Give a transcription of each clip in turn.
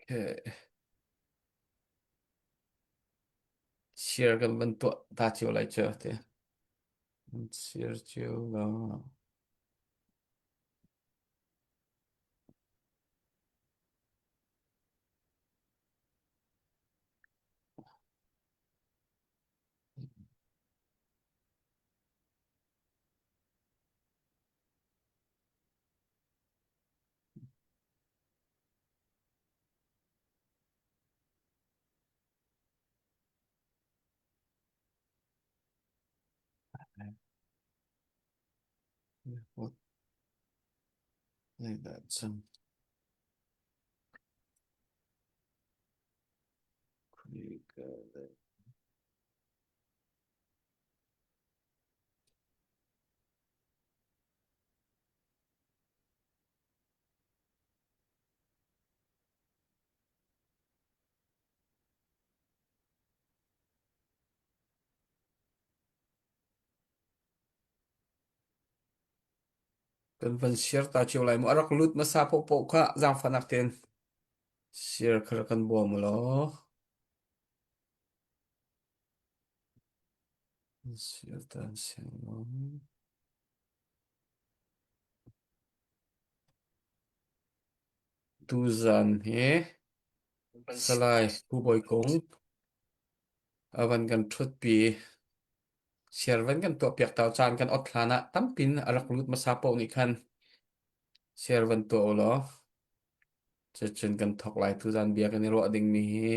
Okay. Share kan van tuah ta cio lai cu ti. Share cio la. Zeidah cang? Khika le Kan van share ta cio lai mu. A rak lut hmasa paohpaoh kha zaangfahnak tein share kha rak kan bawm u law. Share ta share law. Tuzan hi Salai Pu Bawi Kung a van kan ṭhutpi. Share van kan tuahpiak ta caan kan ot hlan ah tampin a rak lut hmasa paoh nih khan share van tuah u law cucun kan thawk lai. Tuzan bia kan i ruah dingmi hi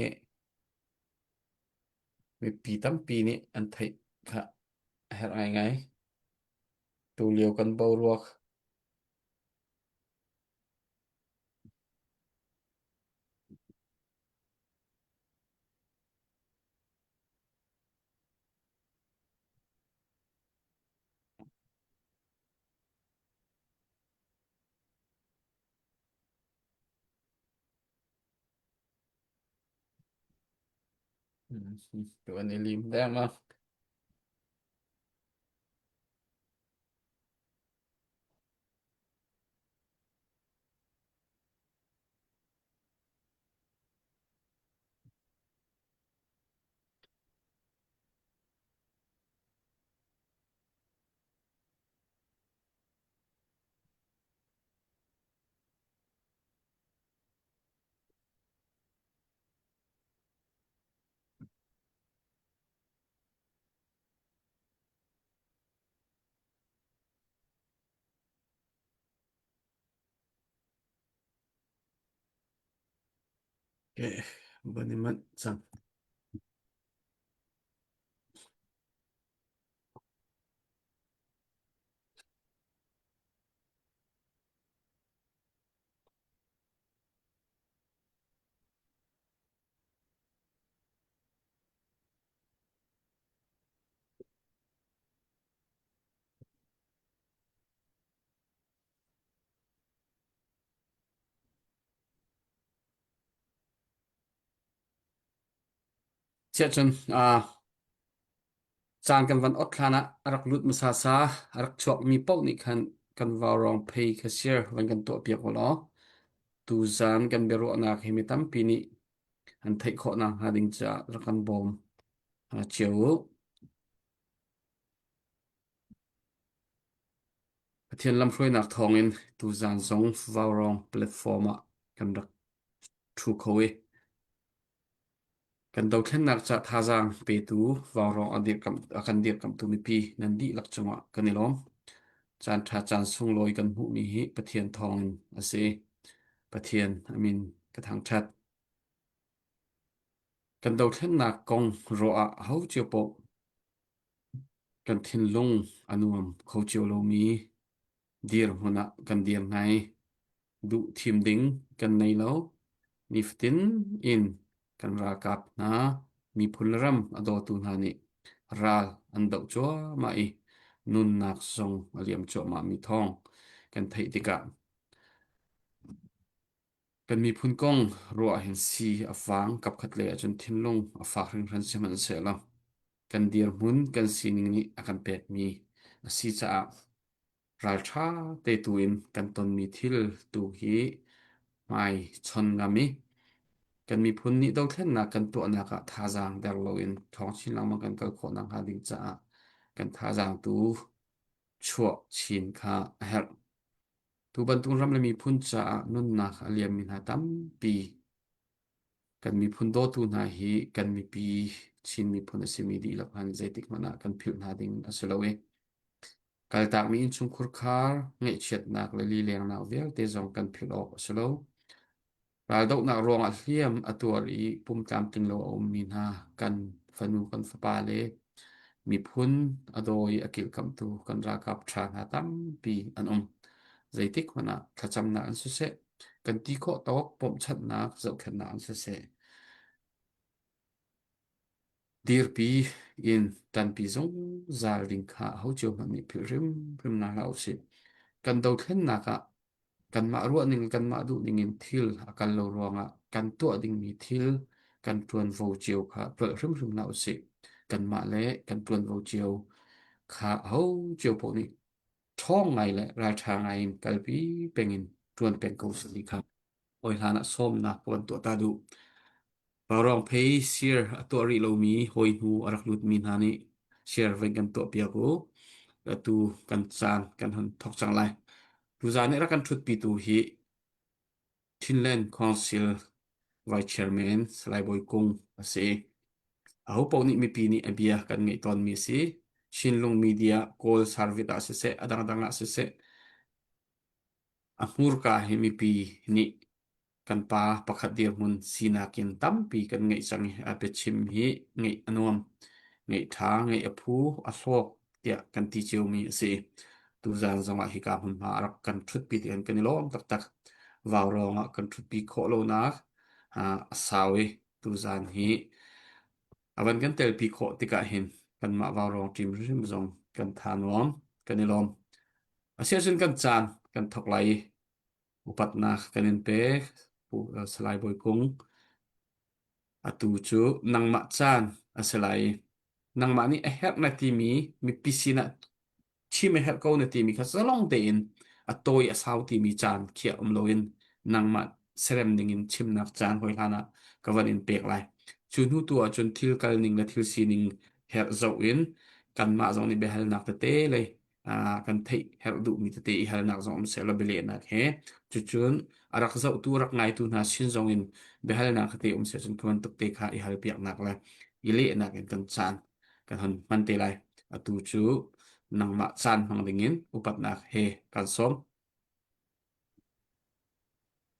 mipi tampi nih an theih kha a herh ngaingai. Tulio kan boruak Tu an i lim dengmang. Okay, van i manh cang. Siahcun uh, caan kan van ot hlan ah a rak lut hmasa sa a rak chuakmi paoh nih khan kan vaurawng phei kha share van kan tuahpiak u law tuzaan kan biaruahnak hi mi tampi nih an theih khawh nakhnga ding caah rak kan bawm cio u. Pathian lamhruainak thawngin tuzaan zong vaurawng platform ah kan rak ṭhu kho i kan dothlennak ca thazaang petu vaurawng a dirkamh a kan dirkamhtu mipi nan dihlak cungah kan i lawm. Caan ṭha caan sunglawi kan hmuhmi hi Pathian thawngin a si. Pathian a min ka thangṭhat. Kan dothlennak kong ruah ah aho cio paoh kan thinlung a nuam kho cio lomi dirhmun ah kan dir hna i duh thim ding kan nei lo. Nifatin in kan ralkap hna, miphun le ram a dawtu hna nih ral an doh cuahmah i nunnak zong a liam cuahmahmi thawng kan theih tikah Kan miphun kong ruah ahhin si a faang, kapkhat lei ahcun thinlung a fak hringhran sihmanhsehlaw kan dirhmun, kan sining nih a kan pekmi a si caah ralṭha te tu in kan tonmi thil tu hi hmai chon ngam i. Kan miphun nih dothlennak kan tuahnak ah thazaang der loin ṭhawng chin lengmang kan kal khawh nakhnga ding caah kan thazaang tu chuah chin kha a herh. Tu bantuk ram le miphun caah nunnak a liammi hna tampi kan miphun dawtu hna hi kan mipi Chin miphun a simi dihlak han zeitik hmanh ah kan philh hna ding a si lo i kaltakmi innchungkhur khar ngaihchiatnak le lilengnak vialte zong kan philh awk a si lo. Raldohnak ruangah hliam a tuar i pumtlamtling lo a ummi hna kan fanu kan fapa le miphun a daw i a kilhkamhtu kan ralkap ṭha hna tampi an um. Zeitik hmanh ah thlacamnak in siseh, kan ti khawh tawk bawmhchanhnak zohkhenhnak in siseh, dirpi in ṭanpi zungzal ding kha aho cio hmanh nih philh hrimhrim hna hlah usih. Kan dothlennak ah Kanmah ruahning le kanmah duhning in thil a kal lo ruangah kan tuah dingmi thil kan ṭuanvo cio kha tlolh hrimhrim hlah usih. Kanmah le kan ṭuanvo cio kha aho cio paoh nih ṭhawng ngai le ralṭha ngai in kalpi peng in ṭuan peng ko usih ti kha hawi hlan ah sawmnak ka van tuah ta duh. Vaurawng phei share a tuah rih lomi hawi hnu a rak lutmi hna nih share voi kan tuahpiak u. Atu kan caan kan hun thawk cang lai. Tuzaan i rak kan ṭhutpitu hi Chinland Council Vice Chairman Salai Bawi Kung a si. Ahopaoh nih mipi nih a bia kan ngaih tawnmi a si. Chinlung Media Kawl Service ah siseh, a dangdang ah siseh, a hmurka hi mipi nih kan pa pakhat dirhmun sinak in tampi kan ngeih cang i a biachim hi ngeih a nuam, ngeih ṭha, ngeih a phu, a hlawk tiah kan ti ciomi a si. Tuzaan zongah hika hmunhma a rak kan ṭhutpi tihin kan i lawm taktak. Vaurawng ah kan ṭhutpi khawh lonak a sau i tuzaan hi a van kan telpi khawh tikah hin kanmah vaurawng ṭim hrimhrim zong kan tha nuam, kan i lawm. Asiahcun kan caan kan thawk lai i Upatnak kan in pek, Pu Salai Bawi Kung. Atu cu nangmah caan a si lai i nangmah nih a herh na timi mipi sinah chim a herh ko na timi kha zalong tein a tawi a sau timi caan khiah um loin nangmah serem dingin chimnak caan hawi hlan ah ka van in pek lai. Cu hnu tu ahcun thil kal ning le thil sining herh zoh in kanmah zong nih biahalnak tete lei kan theih herh duhmi tete i halnak zong um sehlaw bialehnak he cucun a rak zohtu rak ngaitu hna sin zong in biahalnak tete um seh cun khi bantuk te kha i halpiaknak le i lehnak in kan caan kan hon hman te lai. Atu cu nangmah caan hmang dingin upatnak he kan sawm.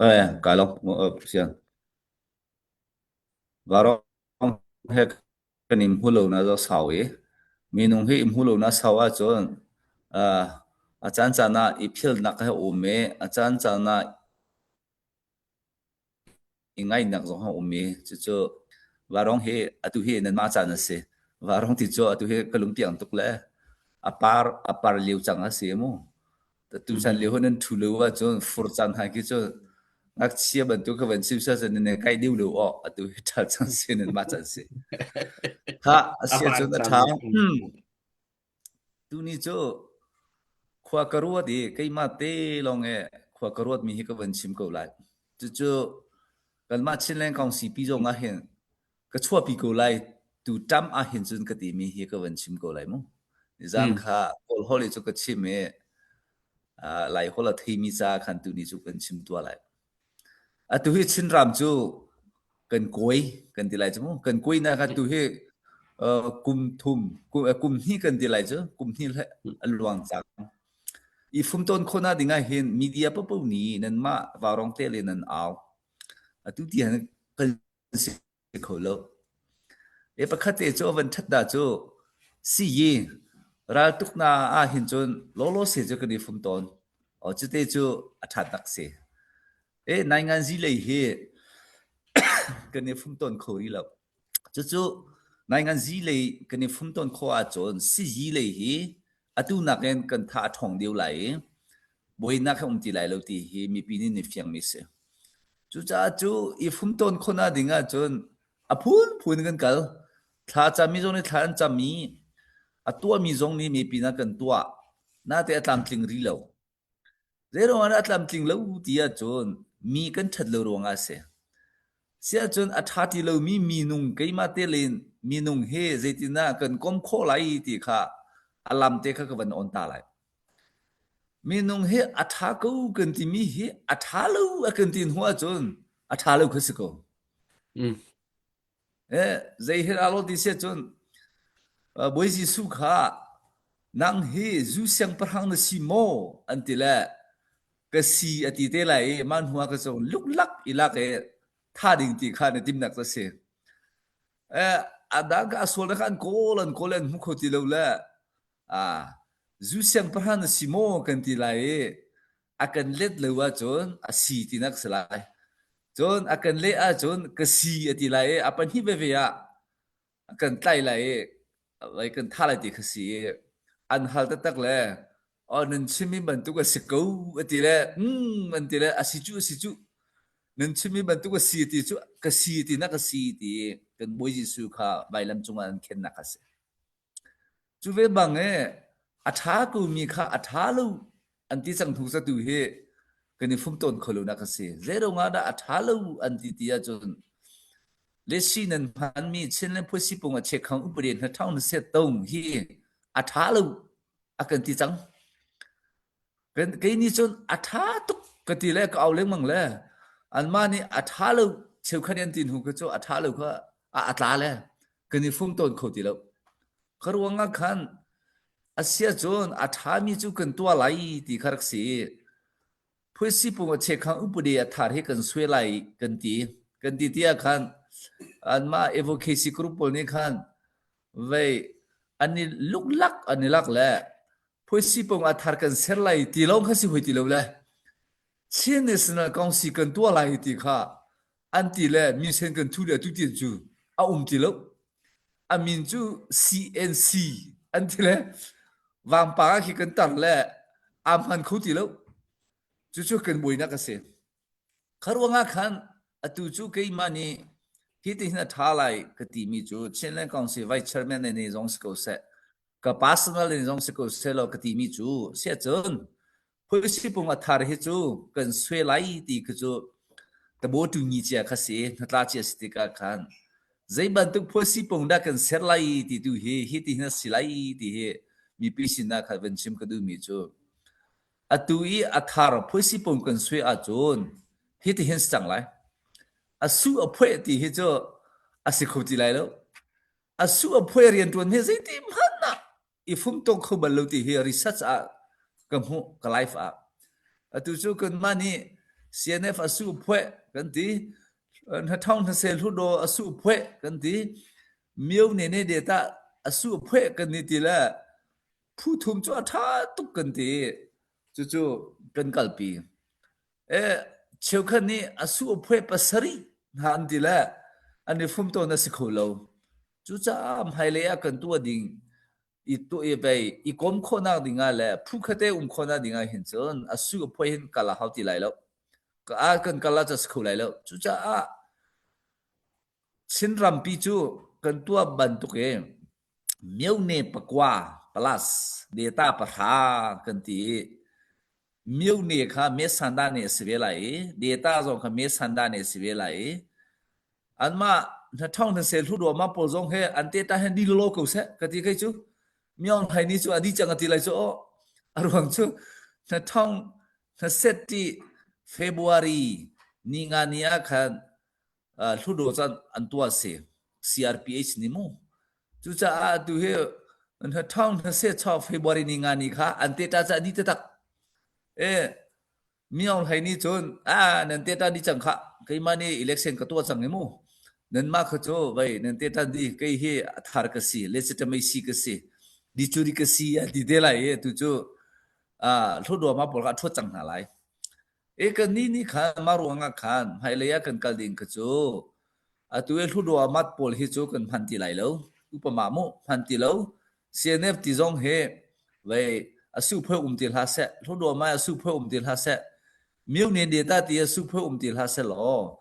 Eh, ka lawm siang. Varong he kan in hmu lo na zo sau i minung hi in hmu lo na sau ahcun uh, a caan caan ah i philnak he um i a caan caan ah i ngaihnak zong a um i cucu varong hi atu hi nanmah caan a si. Varong ti cu atu hi ka lungpiang tuk le a par a par lio cang a si mu. Tuchan lio nan ṭhu lo ahcun fur caan hna khi cu ngakchia bantuk ka van sim siah nan kai deuh lo aw atu hi ṭha cang si nan mah caan si. Kha a si ahcun a ṭha. Tuni cu khua ka ruat i keimah te lawng e khua ka ruat mi hi ka van chim ko lai. Cucu kanmah Chinland Council pi zong ah hin ka chuahpi ko lai tu ṭam ahhin cun ka timi hi ka van chim ko lai mu. Nizan kha Kawl holh i cu ka chim i Lai holh a theimi ca khan tuni cu kan chim tuah lai. Atu hi Chinram cu kan kawi kan ti lai cu mu. Kan kawi na kha tu hi kum thum kum hnih kan ti lai cu kum hnih a luang cang. I fumtawn khawhnak ding ah hin media paohpaoh nih nanmah vaurong te le nan au. Atu tiang kan si kho lo. E pakhat te cu a van ṭhat dah cu siyi raltuknak ah hin cun lawlaw se cu kan i fum tawn. O cute cu a ṭha tak si. E nainganzi lei hi kan i fum tawn kho rih lo. Cucu nainganzi lei kan i fum tawn khawh ahcun siyi lei hi atu nakin kan tha a ṭhawng deuh lai i buainak he um ti lai lo ti hi mipi nih ni fiangmi si. Cucaah cu i fumtawn khawhnak ding ahcun a phunphun in kan kal. Thla cammi zong nih thla an cam i a tuahmi zong nih mipi hna kan tuah. Nate a tlamtling rih lo. Zeiruangah dah a tlamtling lo ti ahcun mi kan ṭhat lo ruangah a si. Siahcun a ṭha ti lomi minung keimah te len minung he zeitindah kan kom khawh lai ti kha a lam te kha ka van on ta lai. Minung hi a ṭha ko kan timi hi a ṭha lo a kan ti hnu ahcun a ṭha lo kha si ko. Mm. Eh, zei he dah lo ti si ahcun Bawi Jesuh kha nang hi zu siangpahrang na si maw an ti le ka si a ti te lai i mah hnu ah ka cu luklak i lak i tha ding ti kha na timnak cu a si. Eh, a dang ka a sual na kha an kawl an kawl an hmu kho ti lo le ah zu siangpahrang na si maw kan ti lai i a kan let lo ahcun a si tinak si lai. Cun a kan leh ahcun ka si a ti lai i a pahnih veve ah a kan tlai lai i vai kan tha lai ti kha si i an hal taktak le oh nan chimmi bantuk a si ko a ti le mm an ti le a si cu a si cu nan chimmi bantuk a si ti cu ka si ti na ka si ti kan Bawi Jesuh kha vailam cungah an khennak a si. Cu ve bang e a ṭha komi kha a ṭha lo an ti cang hnu zatu hi kan i fum tawn kho lo nak a si. Zeiruang ah dah a ṭha lo an ti ti ahcun lesi nan hmanmi Chinland Phuasipung a chekhang upade hna ṭhang na set tong hi a ṭha lo a kan ti cang. Kei nih cun a ṭha tuk ka ti le ka au lengmang le anmah nih a ṭha lo cheukhat an ti hnu kha cu a ṭha lo kha a, a tla le kan i fum tawn kho ti lo. Kha ruang ah khan a sia cun a ṭhami cu kan tuah lai ti kha rak si. Phuisipung a chekhang upade a thar hi kan suai lai kan ti. Kan ti ti ah khan anmah advocacy group pawl nih khan vei an i luklak an i lak le Phuisipung a thar kan ser lai ti lawng kha si hoi ti lo le Chin National Council kan tuah lai ti kha an ti le minsen kan thu le atu tian cu a um ti lo. A min cu CNC an ti le vangpang ah khi kan tar le aa hman kho ti lo. Cucu kan buainak a si. Kha ruangah khan atu cu keimah nih hi ti hin a ṭha lai ka timi cu Chinland Council Vice Chairman ne zong si ko seh ka personal in zong si ko selaw ka timi cu siahcun phuisipung a thar hi cu kan sue lai ti khi cu tabo tu ni cia kha si hnatla cia si tikah khan zei bantuk phuisipung dah kan ser lai ti tu hi hi ti hin si lai ti hi mipi sinah kha van chim ka duhmi cu atu i a thar phuisipung kan sue ahcun hi ti hin si cang lai a su a phueh ti hi cu a si kho ti lai lo A su a phuai rianṭuan hi zeiti hmanh ah i fumtong kho bal lo ti hi research ah ka hmuh ka life ah. Atu cu kanmah nih CNF a su phueh kan ti, hnathong hnasel hludaw a su phueh kan ti, mio ne ne de tah a su phueh kan ni ti le phu thum cu a ṭha tuk kan ti. Cucu kan kalpi. Eh, cheukhat nih a su a phuai pasarih hna an ti le an i fum tawn a si kho lo. Cucaah hmailei ah kan tuah ding i tuah i vei i kom khawhnak ding ah le phu khate um khawhnak ding ah hin cun a su a phuai hin kal a hau ti lai lo. Ka ah kan kal ah cu a si kho lai lo. Cucaah Chin rampi cu kan tuah bantuk i myone pakua plus data pahra kan ti i myone kha mesanda nih a si ve lai i data zong kha mesanda nih a si ve lai i anmah hnathong hnasel hluruah mah pawl zong he an teta he ni lolo ko seh ka ti kei cu Myaung Hlai ni cu a di cang a ti lai cu aw a ruang cu hnathong hnaset ti February ni nga ni ah khan Hluttaw caan an tuah si CRPH nih mu. Cucaah atu hi thong hnase chaw February ni nga ni kha an teta ca di taktak. E Myaung Hlei nih cun a nan teta di cang kha keimah nih election ka tuah cang i mu. Nanmah kha cu vei nan teta di kei hi a thar ka si legitimacy ka si dicuri ka si a ti te lai i tu cu Hluttaw ma pawl kha a thuat cang hna lai. E kannih nih khan mah ruangah khan hmailei ah kan kal ding kha cu atu i Hluttaw mat pawl hi cu kan hman ti lai lo. Upama mu hman ti lo. CNF ti zong hi vei a suphoi um ti hlah seh. Hluttaw mai a suphoi um ti hlah seh. Myone data ti a suphoi um ti hlah seh law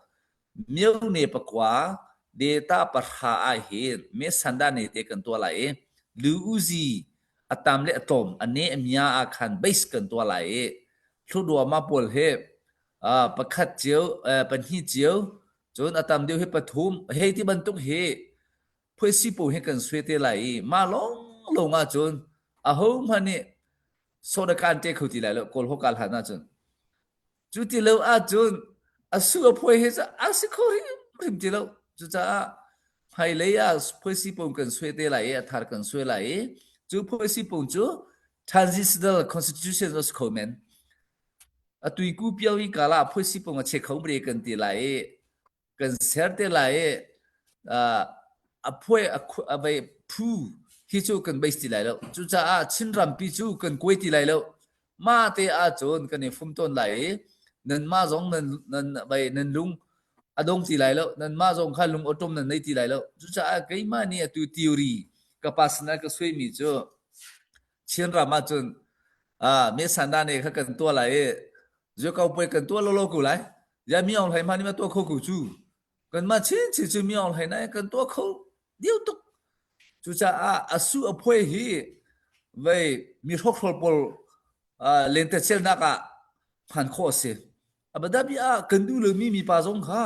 myone pakua data pahra ah hin me sanda ne te kan tuah lai i lu uzi a tam le a tlawm a ne a mia ah khan base kan tuah lai i Hluttaw pawl hi pakhat cio, pahnih cio. Cun a tam deuh hi pathum hei ti bantuk hi phuaisi po hi kan sui te lai i mah lawng lawng ahcun aho hmanh nih soda kan te kho ti lai lo kawl ho kal han ahcun cu ti lo ahcun a su a phuai hi a si kho hrimhrim ti lo cucaah hmailei ah phuaisi pung kan sui te lai i a thar kan sui lai i cu phuaisi pung cu transitional constitution a si kho men Atui ku pio i kala phuaisi pung a che kho bre kan ti lai i kan ser te lai i a phuai a vei phu hi cu kan base ti lai lo. Cucaah Chinrampi cu kan kuai ti lai lo. Ma te ahcun kan i fum tawn lai i nanmah zong nan nan vei nan lung a dong ti lai lo. Nanmah zong kha lung awṭom nan nei ti lai lo. Cucaah keimah nih atu theory ka personal ka suaimi cu Chinram ahcun ah me sanda ne kha kan tuah lai i zuakau puai kan tuah lolo ko lai. Ya mi aung hlai ma ni ma tuah kho ko cu. Kan mah chin chin cu mi aung hlai na kan tuah kho diu tuk. Cucaah asu a phuai hi vei mi hrokhrol pawl lentecelnak ah hman khawh a si. Abadabi ah kan duh lomi mipa zong kha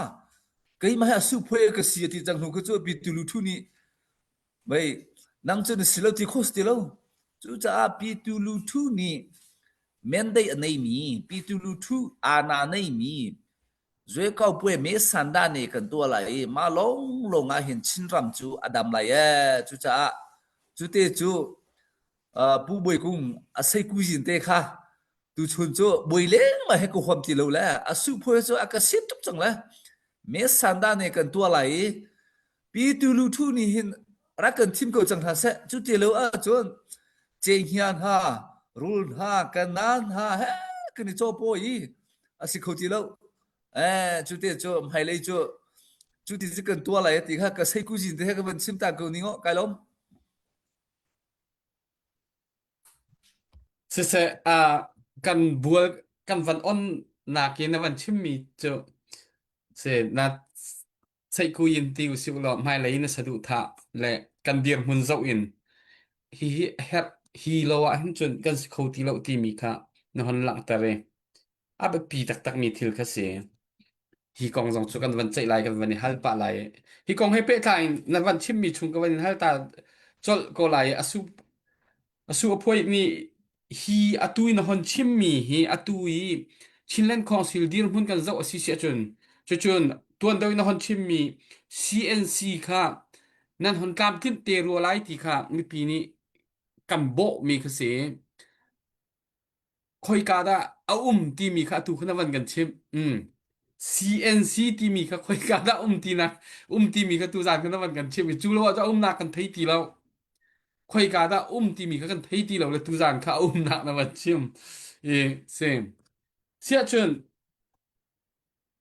keimah hi asu phuai ka si a ti cang hnu kha cu pi tulu thu nih Mei nang cu na si lo ti kho si ti lo. Cucaah Pi Tu Lu Thu nih mandate a neimi, Pi Tu Lu Thu aana neimi Zuekau puai me sanda ne kan tuah lai i mah lawnglawng ah hin Chinram cu a dam lai ee. Cucaah cute cu uh, Pu Bawi Kung a seikuzin te kha tuchun cu bawi lengmang he ka huam ti lo le a suphuai cu a ka sim tuk cang le me sanda ne kan tuah lai i Pi Tu Lu Thu nih hin rak kan thim ko cang hna seh. Cu ti lo ahcun cenghngia hna, rul hna, kanan hna he kan i cawpawi i a si kho ti lo. Eh, cu te cu hmailei cu cu ti cu kan tuah lai ti kha ka seikuzin te he ka van chim ta ko ning aw kai lawm. Siseh, ah kan bual kan van on nak in na van chimmi cu si na Seihkuyin ti usih law hmailei na saduhthah le kan dirhmun zoh in hihi a herh hi lo ah hin cun kan si kho ti lo timi kha na hon langhter i a biapi taktakmi thil kha si. Hi kong zong cu kan van ceih lai kan van i hal pah lai. Hi kong he pehtlai in na van chimmi chung ka van in hal ta colh ko lai i a su A su a phuai nih hi atu in a hon chimmi hi atu i Chinland Council dirhmun kan zoh a si si ahcun cucun tuan deuh in a hon chimmi CNC kha nan hon tlamtlinh te rua lai ti kha mipi nih kan bawhmi kha si. Khoika dah a um timi kha atu kha na van kan chimh. Mm. CNC timi kha khoika dah um tinak um timi kha tuzan kha na van kan chimh i cu lo ah cun a umnak kan thei ti lo. Khoika dah um timi kha kan thei ti lo le tuzan kha a umnak na van chim. I si. Siahcun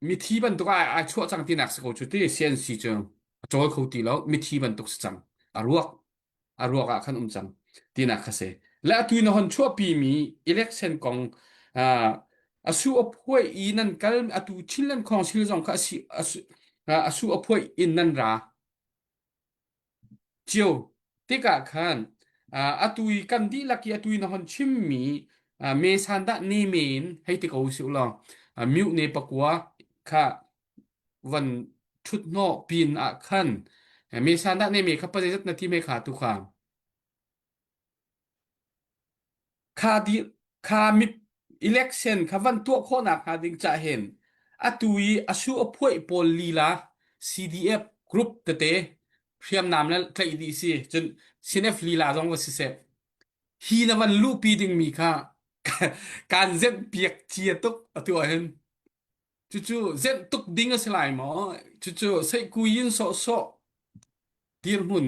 mithi bantuk ah ai chuah cang tinak si ko cu ti CNC cu a cawl kho ti lo mithi bantuk si cang. A ruak a ruak ah khan um cang tinak kha si le atu na hon chuahpi mi election kong a su a phuai i nan kal atu Chinland Council zong kha a su a phuai in nan ra cio tikah khan atu i kan dihlak i atu i na hon chimmi me san dah ne me in hei ti ko usih law mute ne pakua kha van ṭhut hnawh pin ah khan me san dah ne me kha pazeizat na ti me kha tu kha kha di kha mit election kha van tuah khawhnak hnga ding ca hin atu i asu a phuai pawl lila CDF group tete hriamnam le tlaih dih si cun CNF lila zong va si seh hi na van luhpi dingmi kha kan zenh piak cia tuk atu ah hin Cucu zenh tuk ding a si lai maw? Cucu seihkuyin sawhsawh dirhmun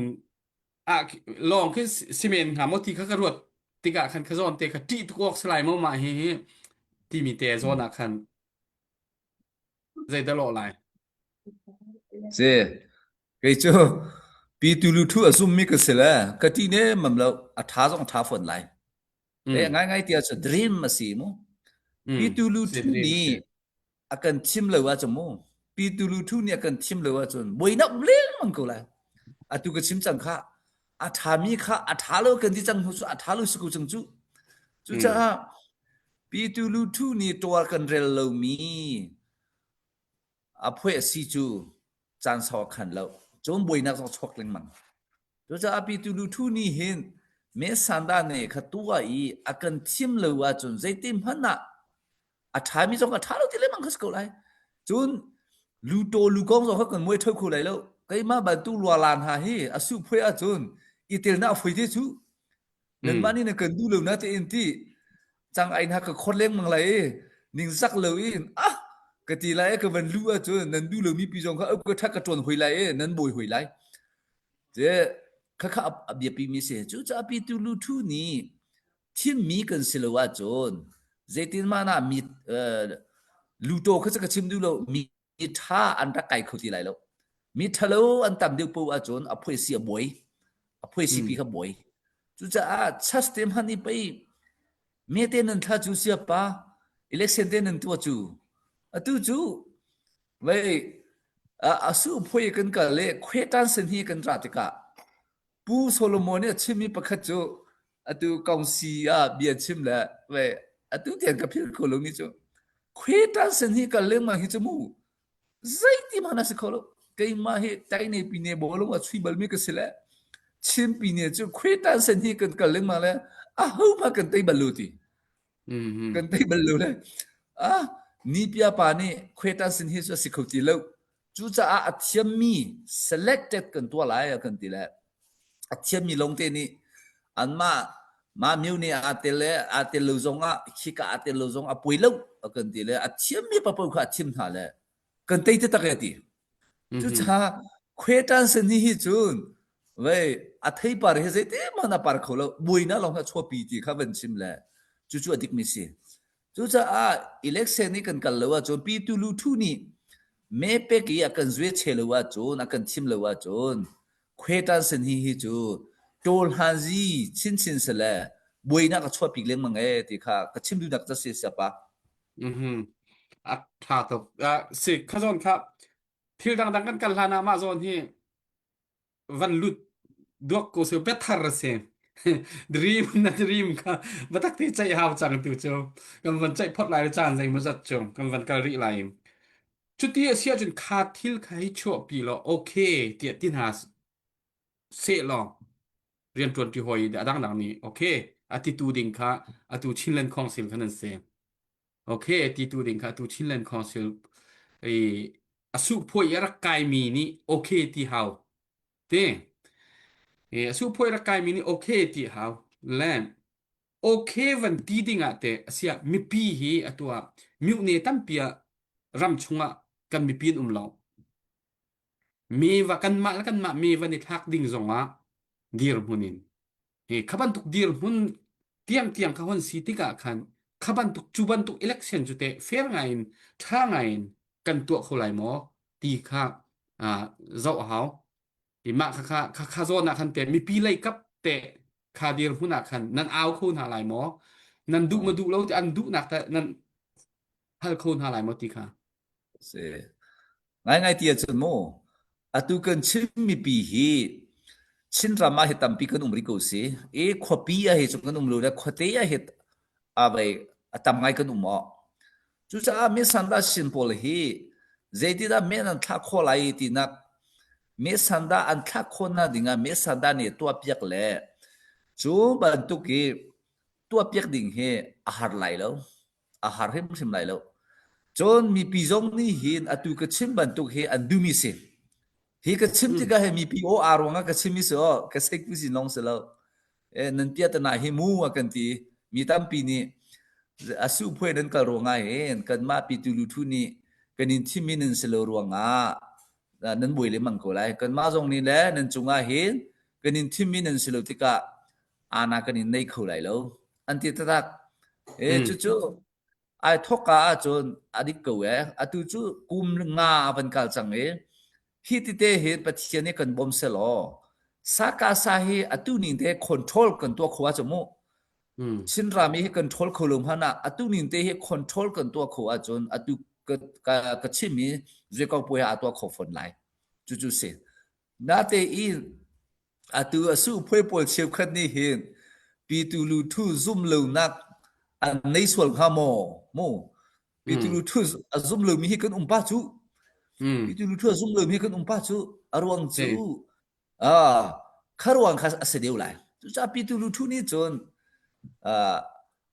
ah lawng khi si men hnga maw ti kha ka ruat tikah khan ka zawn te kha ṭih tuk awk si lai maw mah hihi timi te zawn ah khan zeidah lawh lai? Si, kei cu pi tu lu thu a zummi ka si le ka ṭih ne mam lo a ṭha zong ṭha fawn lai. Le Mm. ngaingai ti ahcun dream a si mu. Mm. Pi tu lu Si thu dream nih si. a kan thim lo ahcun mu. Pi tu lu thu nih a kan thim lo ahcun buainak um lengmang ko lai. Atu ka chim cang kha a ṭhami kha a ṭha lo kan ti cang hnu cu a ṭha lo si ko cang cu. Mm. Cucaah pi tu lu thu nih tuar kan rel lomi a phuai a si cu. Caan sau a khan lo. Cun buainak zong chuak lengmang. Cucaah pitu luthu nih hin me sanda ne kha tuah i a kan thim lo ahcun zeitin hmanh ah a ṭhami zong a ṭha lo ti lengmang kha si ko lai. Cun lutaw lukong zong kha kan muai ṭheo kho lai lo. Keimah bantuk lualan hna hi a su phuai ahcun i telnak a foi te cu. Nanmah Mm. nih na kan duh lo na tein ti cang ai hna ka khor lengmang lai i ningzak lo in ah ka ti lai i ka van luh ahcun nan duh lomi pi zong kha ka ṭhat ka ṭuan hoi lai i nan bawi hoi lai. Te khakha a biapi mi si. Cucaah pitu luthu nih thimmi kan si lo ahcun zeitin mah na mi luto kha ka chim duh lo mi ṭha an rak kai kho ti lai lo. Mi ṭhalo an tam deuh poah ahcun a phuaisi a buai. A phuaisi pi Mm. kha buai. Cucaah church te hmanh i pei me te nan thla cu sia pa election te nan tuah cu atu cu vei a su phui kan kal le khuai tan sen hi kan ra tikah Pu Solomon nih a chimmi pakhat cu atu kongsi ah bia chim le ve atu tiang ka philh kho lo ni cu khuai tan sen hi kal lengmang hi cu mu zeiti hmanh a si kho lo keimah hi taine pine bawlung a chui balmi ka si le Chin pine cu khuai tan sen hi kan kal lengmang le a ho hmanh kan tei bal lo ti Mm. kan tei bal lo le ah nipia pa nih khuai tan sen hi cu a si kho ti lo Cucaah a thiammi selected kan tuah lai a kan ti le a thiammi lawngte nih anmah mah myo nih aa tel le aa tel lo zong ah khika aa tel lo zong a poi lo a kan ti le a thiammi papoh kha a thim hna le kan tei taktak e ti. Mm-hmm. Cucaah khuetan sen hi hi cun vei a theipar hi zeiti hmanh a par kho lo buainak lawng kha chuahpi ti kha van chim le cucu a dikmi si. Cucaah election i kan kal lo ahcun Pi Tu Lu Thu nih mee pek i a kan zue che lo ahcun, a kan thim lo ahcun Khuetan sen hi hi cu ṭawl hanzi chinchin sile buainak a chuahpi lengmang ee ti kha ka chim duhnak ca si siapa. Mhm. A ṭha tuk. Uh, si kha zawn kha thil dangdang kan kal hlan ah mah zawn hi van lut duak ko se biathar a si dream na dream kha batak ti ceih hau cang tu cu kan van ceih phot lai caan zei maw zat cu kan van kal rih lai cuti a si ahcun kha thil kha hi chuahpi law okay tiah ti hna seh law rianṭuan ṭi hawi a dangdang nih okay a titu ding kha atu Chinland Council khan an si okay titu ding kha atu Chinland Council i a suhphuai i a rak kaimi nih okay ti hau ti i a suhphuai rak kaimi nih okay ti hau le okay van ti ding ah te asiah mipi hi atu ah mihne tampi ah ram chungah kan mipi an um lo mi va kanmah le kanmah mi van i thlak ding zongah dirhmun in Hi kha bantuk dirhmun tiangtiang kha hon si tikah khan kha bantuk cu bantuk election cu teh fair ngai in ṭha ngai in kan tuah kho lai maw ti kha uh, zoh a hau. I mah kha kha kha kha zawn ah khan te mipi lei kap te kha dirhmun ah khan nan au kho hna lai maw? Nan duh ma duh lo ti an duhnak te nan hal kho hna lai maw ti kha. Si. Ngaingai ti ahcun mu, atu kan Chin mipi hi Chinram ah hi tampi kan um rih ko si. I khuapi ah hi cu kan um lo le khuate ah hi a vei a tam ngai kan um awh. Cucaah Misandah Chin pawl hi zeitidah men an thlah khawh lai tinak Misandah an thlah khawhnak dingah Misandah nih tuahpiak le cu bantuk i tuahpiak ding hi a har lai lo. A har hrimhrim lai lo. Cun mipi zong nih hin atu ka chim bantuk hi an duhmi si. Hi ka chim Mm. tikah hi mipi aw aa ruangah ka chim i si aw ka seikpuzi lawng si lo. Eh, nan piatana hi mu a kan ti. Mi tampi nih a su phuai nan kal ruangah hin kanmah pitu luthu nih kan in thimmi nan si lo ruangah nan buai lengmang ko lai. Kanmah zong nih le nan cungah hin kan in thimmi nan si lo tikah ana kan in nei kho lai lo an ti taktak e Mm. cucu ai thawkka ahcun a dik ko e atu cu kum nga a van kal cang i hi tite hi Pathian nih kan bawm selaw saka sa hi atu ning te control kan tuah kho ahcun mu Mm. Chinram hi control kho lo hmanh ah atu ning te hi control kan tuah kho ahcun atu ka ka ka chim i zuikong puai ah a tuah kho fawn lai cucu si natein Atu a suhphuai pawl cheukhat nih hin Pitu Luthu zum lonak an nei sual hnga maw? Mu. Pitu Mm. Luthu a zum lomi hi kan um pa cu. Mm. Pitu luthu a zum lomi kan um pa cu a ruang cu Si. ah kha ruang kha a si deuh lai. Cucaah pitu luthu nih cun ah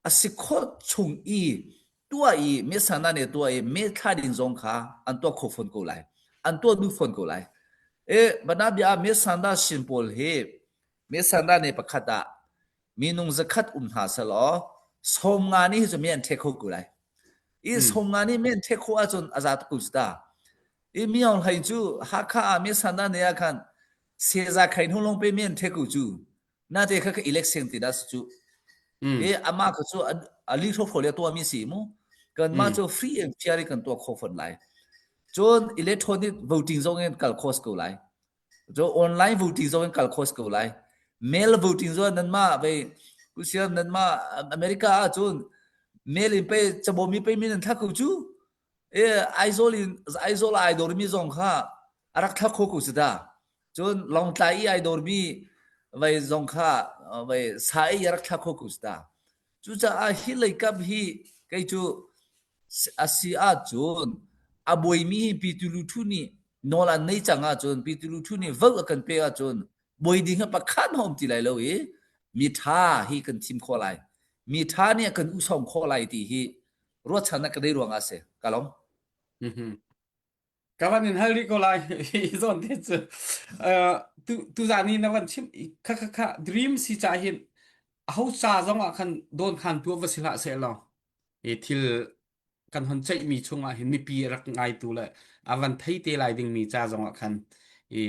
a si khawh chung i tuah i mesana nih tuah i me thla ding zong kha an tuah kho fawn ko lai. An tuah duh fawn ko lai. E banabia ah mesana sin pawl hi mesana nih pakhat ah minung zakhat um hna selaw 50 nih hi cu mi an ṭhek kho ko lai. I Mm. 50 nih mi an ṭhek khawh ahcun a za tuk ko cu ta. I mi Aung Hlaing cu Hakha ah mi sana ne ah khan seza khain hung long pe mi an ṭhek ko cu. Nate kha ka election ti dah si cu. Mm. I amah kha cu a li hro le tuah mi si mu. Kanmah Mm. cu free and fair in kan tuah kho fawn lai. Cun electronic voting zong in kal khos ko lai. Cu online voting zong in kal khos ko lai. Mail voting zong nanmah vei kusiam nanmah America ah cun mail in pe cabawm i pe min an thlak ko cu. E Aizawl in Aizawl ai dawrmi zong kha a rak thlak kho ko si ta. Cun Lawngtlai i ai dawrmi vei zong kha vei sa i a rak thlak kho ko si ta. Cucaah hi leikap hi kei cu a si ahcun a buaimi hi Pi Tu Lu Thu nih nawl an nei cang ahcun Pi Tu Lu Thu nih vote a kan pek ahcun buai ding hi pakhat hmanh um ti lai lo i mi ṭha hi kan thim khawh lai. Mi ṭha nih a kan usawm khawh lai ti hi ruahchannak ka nei ruangah a si. Ka lawm. Mhm. Ka van in hal rih ko lai hi zawn te cu uh, tu tuzan i na van chim kha kha kha dream si ca hin aho ca zong ah khan dawn khan tu va si hlah seh law i thil kan hon ceihmi chungah hin mipi rak ngaitu le a van thei te lai dingmi ca zong ah khan i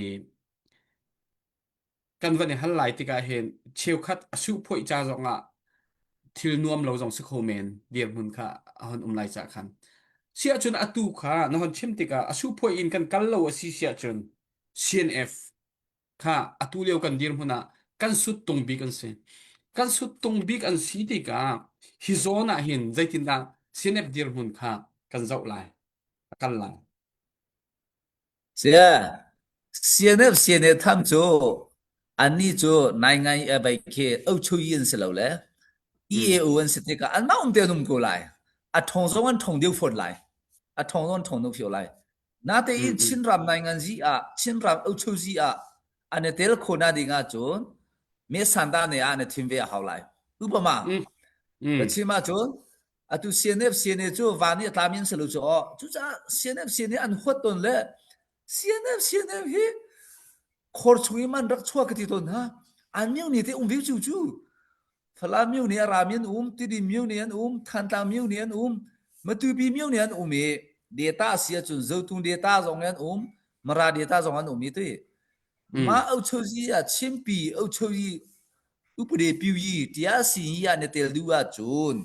kan van i hal lai tikah hin cheukhat a suhphoih ca zong ah thil nuam lo zong si kho men dirhmun kha a hon um lai ca khan siah cun atu kha na hon chim tikah a suhphoih in kan kal lo a si siah cun CNF kha atu lio kan dirhmun ah kan suttung bik an si. Kan suttung bik an si tikah hi zawn ah hin zeitindah CNF dirhmun kha kan zoh lai, a kal lai. Sia, CNF CNA tham cu annih cu nai ngai a bai khi ochuyi an si lo le Mm. EAO an si tikah anmah um te an um ko lai. A ṭhawng zong an ṭhawng deuh fawn lai. A ṭhawng zong an ṭhawng deuh fio lai. Mm, Natein mm, Chinram nainganzi ah Chinram ochozi ah an i tel khawh na ding ahcun me sanda ne ah na thim ve a hau lai. Upama mm, ka mm, chim ahcun atu CNF CNA cu van i a tlami an si lo cu aw. Cucaah CNF CNA an huat tawn le CNF CNF hi khor chung i man rak chuah ka ti tawn hna. An mio ni te um ve cu cu. Falam myo nih a rami an um, Tidim myo nih an um, Thantlang myo nih an um, Matupi myo nih an um i data si ahcun Zotung data zong an um, Mara data zong an um i tui. mm, Mah Ochozi ah Chimpi Ochozi upade piuyi tia si hi ah na tel duh ahcun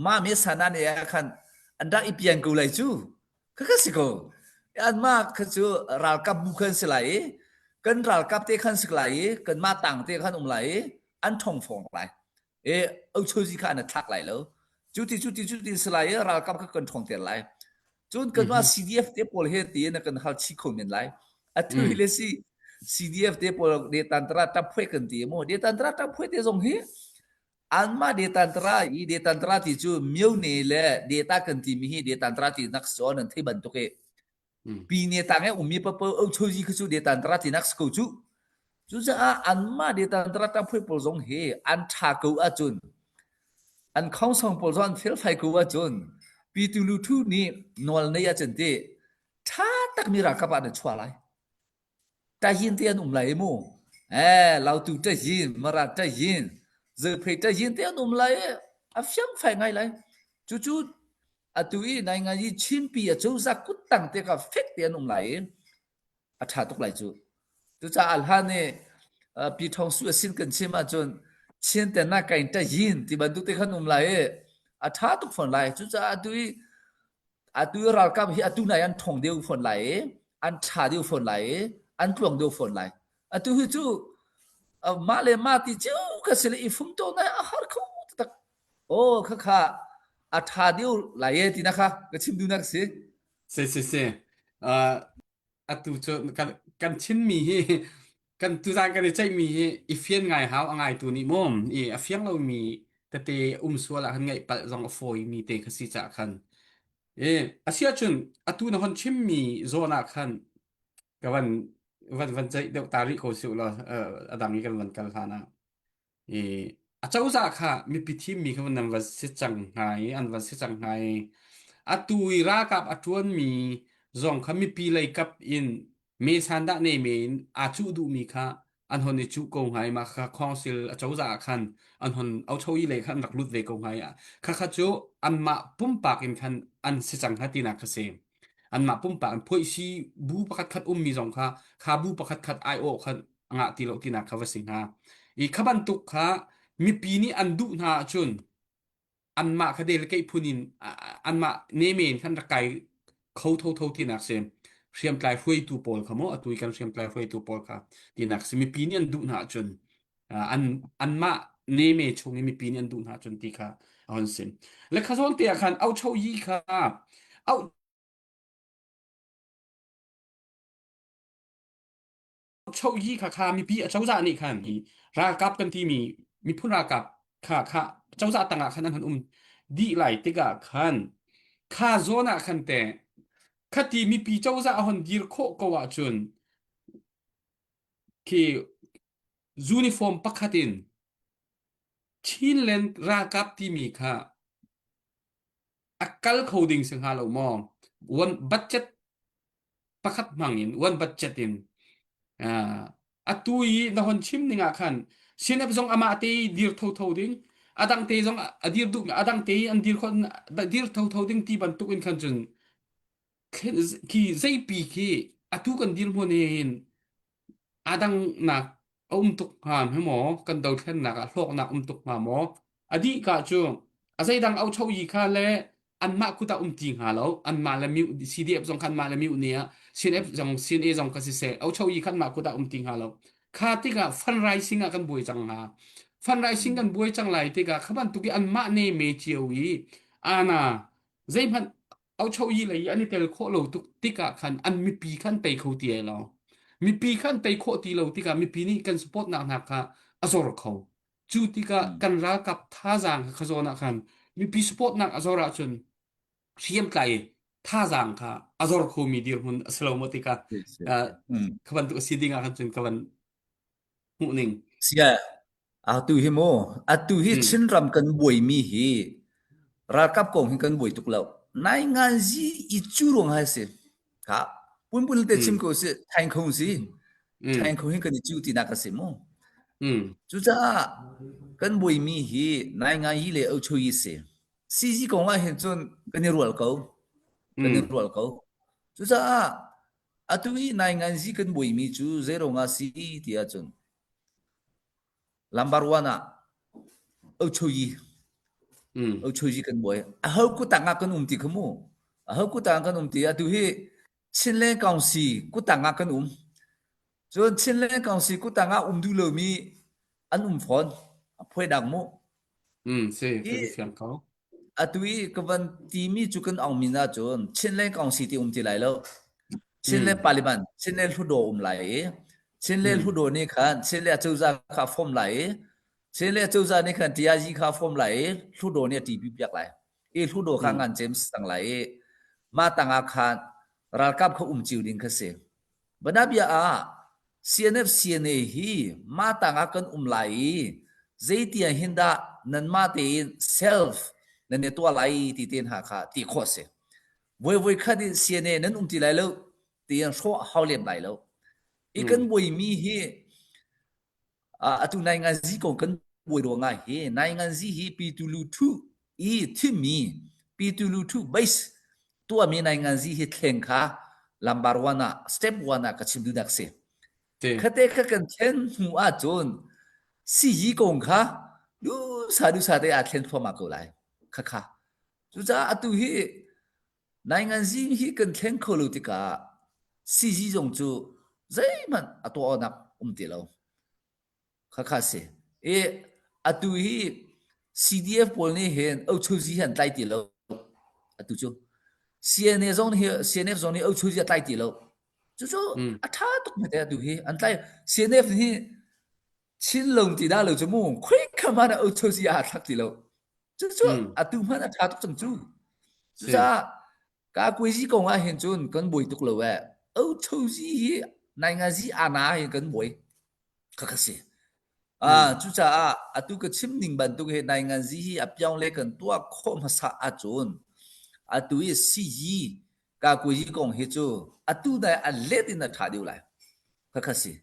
mah me sana ne ah khan an rak i pian ko lai cu. Khakha si ko. Anmah kha cu ralkap bu khan si lai i kan ralkap te khan si lai i kanmah tang te khan um lai i an ṭhong fawng lai. I ochozi kha an thlak lai lo. Cu ti cu ti cu ti si lai i ralkap kha kan ṭhong ter lai. Cun kanmah mhm, CDF te pawl he tiin kan hal chih kho men lai. Atu hi mm, le si CDF te pawl de tantara tap phuai kan ti mu. De tantara tap phuai te zong hi Anmah detantra i detantra ti cu myone le deta kan timi hi detantra ti nak si nan thei bantuk i mm. pine tang i ummi papo ochoji khi cu detantra ti nak si ko cu. Cucaah anmah detantra tamphui pawl zong hi an ṭha ko ahcun an khongsong pawl zong an felfai ko ahcun Pitu Luthu nih nawl nei ahcun ti ṭha takmi ralkap ah na chuah lai. Tayin te an um lai mu. Eh, Lautu tayin, Mara tayin, Zophei tayin te an um lai i a fiangfai ngai lai. Cucu atu i nai ngai i Chinpi a cozah kuttang te kha fek te an um lai i a ṭha tuk lai cu. Cucaah hlan i Pi Thawng Su a sin kan chim ahcun Chin te na kain tayin ti bantuk te khan um lai i a ṭha tuk fawn lai. Cucaah atu i Atu i ralkap hi atu nai an ṭhawng deuh fawn lai i an ṭha deuh fawn lai i an tluang deuh fawn lai. Atu hi cu mah le mah ti cio ka si le i fum to nai a har kho taktak. Aw khakha a ṭha deuh lai e ti na kha ka chim duhnak si. Si si si. Uh, atu cu kan kan Chinmi hi kan tuzan kan i ceihmi hi i fian ngai hau a ngaitu nih mawm i a fiang lomi tete um sual ah khan ngaih palh zong a fawimi te kha si cah khan. E asiahcun atu na hon chimmi zawn ah khan ka van van van ceih deuh ta rih ko si law a dang i kan van kal hlan ah i acozah kha mipi thimmi kha nan van si cang hna i an van si cang hna i atu i ralkap a ṭuanmi zong kha mipi lei kap in me sandah ne me in aa cuh duhmi kha an hon i cuh ko hnga i mah kha council acozah ah khan an hon ochoyi lei khan an rak lut ve ko hnga i khakha cu anmah pumpak in khan an si cang hnga tinak kha si. Anmah pumpak in phuaisi bu pakhat khat ummi zong kha kha bu pakhat khat aiawh kha ngah ti lo tinak kha va si hnga. I kha bantuk kha mipi nih an duh hna ahcun anmah kha delegate phun in anmah nemen khan rak kai kho thotho tinak si. Hriamtlai hruaitu pawl kha maw atu i kan hriamtlai hruaitu pawl kha tinak si. Mipi nih an duh hna ahcun an anmah neme chung i mipi nih an duh hna ahcun ti kha a hon si. Le kha zawn te ah khan aucho yi kha au choyi kha kha mipi acozah nih khan hi ralkap kan timi miphun ralkap kha kha cozah tangah khan an han um dih lai tikah khan kha zawn ah khan te khati mipi cozah a hon dir khawh ko ahcun khi uniform pakhat in Chinland ralkap timi kha a kal kho ding si hnga lo maw? One budget pakhat hmang in one budget in uh, atu i na hon chim ning ah khan CNF zong amah te i dir thotho ding adang te zong a dir duh adang te i an dir kho dir thotho ding ti bantuk in khan cun khi zeipi khi atu kan dirhmun hin Aa dangnak a um tuk hnga hme maw? Kan dothlennak ah hlawknak um tuk hnga maw? A dih ka cu a zeidang aucho yi kha le anmah kut ah um ti hnga lo. Anmah le myu CDF zong kha anmah le myu nih ah CNF zong CNA zong kha siseh aucho yi kha anmah kut ah um ti hnga lo. Kha tikah fundraising ah kan buai cang hnga. Fundraising kan buai cang lai tikah kha bantuk i anmah ne me cio i ana zeihmanh auchoyi lei i an i tel khawh lo tuk tikah khan an mipi khan tei kho ti ai lo. Mipi khan tei khawh ti lo tikah mipi nih kan support nak hna kha a zor kho. Cu tikah kan ralkap thazaang kha zawn ah khan mipi support nak a zor ahcun hriamtlai thazaang kha a zor khomi dirhmun a si lo maw tikah kha bantuk a si ding ah khan cun ka van hmuh ning. Sia, atu hi mu, atu hi Chinram kan buaimi hi ralkap kong hi kan buai tuk lo. Nai ngan zi i cu ruang hai si. Ka punpun te chim ko si, thaing kho si. Thaing kho hi kan i cu ti nak a si mu. Cucaah kan buaimi hi nai ngan yi le au yi si. CG kong ah hin cun kan i rual ko. Kan i rual ko. Cucaah Atu i nainganzi kan buaimi cu zeiruang ah si ti ahcun lambar one ah Ochoyi Ochoyi kan buai. Aho kutang ah kan um ti kha mu. Aho kutang ah kan um ti atu hi Chinland Council kutang ah kan um. Cun Chinland Council kutang ah um duh lomi an um fawn. A phuai dak mu. Si, Hi ka fiang ko. Atu i ka van timi cu kan ong min ahcun Chinland Council ti um ti lai lo. Chinland Parliament, Chinland Hluttaw um lai i Chinland Hluttaw nih khan Chinland acozah kha a form lai i Chinland acozah nih khan TIG kha a form lai i Hluttaw nih a ṭipi piak lai. I Hluttaw kha ngan James tang lai i mah tangah khan ralkap kha um cio ding kha si. Banabia ah CNF CNA hi mah tangah kan um lai i zeitiang hin dah nanmah tein self nan i tuah lai ti te hna kha ti khawh a si. Voi voi khat in CNA nan um ti lai lo tiin hrawh hau lem lai lo. I kan buaimi hi atu nainganzi ko kan buai ruangah hi nainganzi hi Pitulu thu i thimmi Pitulu thu base tuahmi nainganzi hi thleng kha lambar one ah step one ah ka chim duhnak si. Khate kha kan thlen hnu ahcun siyi kong kha dusa dusa te aa thlen thluahmah ko lai. Kha kha. Cucaah atu hi Nainganzi hi kan thleng kho lo tikah sizi zong cu zeihmanh a tuah awknak um ti lo. Khakha si. I atu hi CDF pawl nih hin Ochozi hi an tlai ti lo. Atu cu CNA zong nih CNF zong nih Ochozi a tlai ti lo. Cucu a ṭha tuk hme te atu hi an tlai. CNF hi Chinlung ti dah lo cu mu khuikha hmanh ah Ochozi aa thlak ti lo. Cucu atu hmanh a ṭha tuk cang cu. Cucaah. Kakuaizi kong ah hin cun kan buai tuk lo eh. Othozi hi naingazi ana hi kan buai. Khakha si. Ah, cucaah atu ka chim ning bantuk hi nainganzi hi a piang le kan tuah khawh hmasa ahcun atu i siyi kakuaizi kong hi cu atu dai a let in a ṭha deuh lai. Khakha si.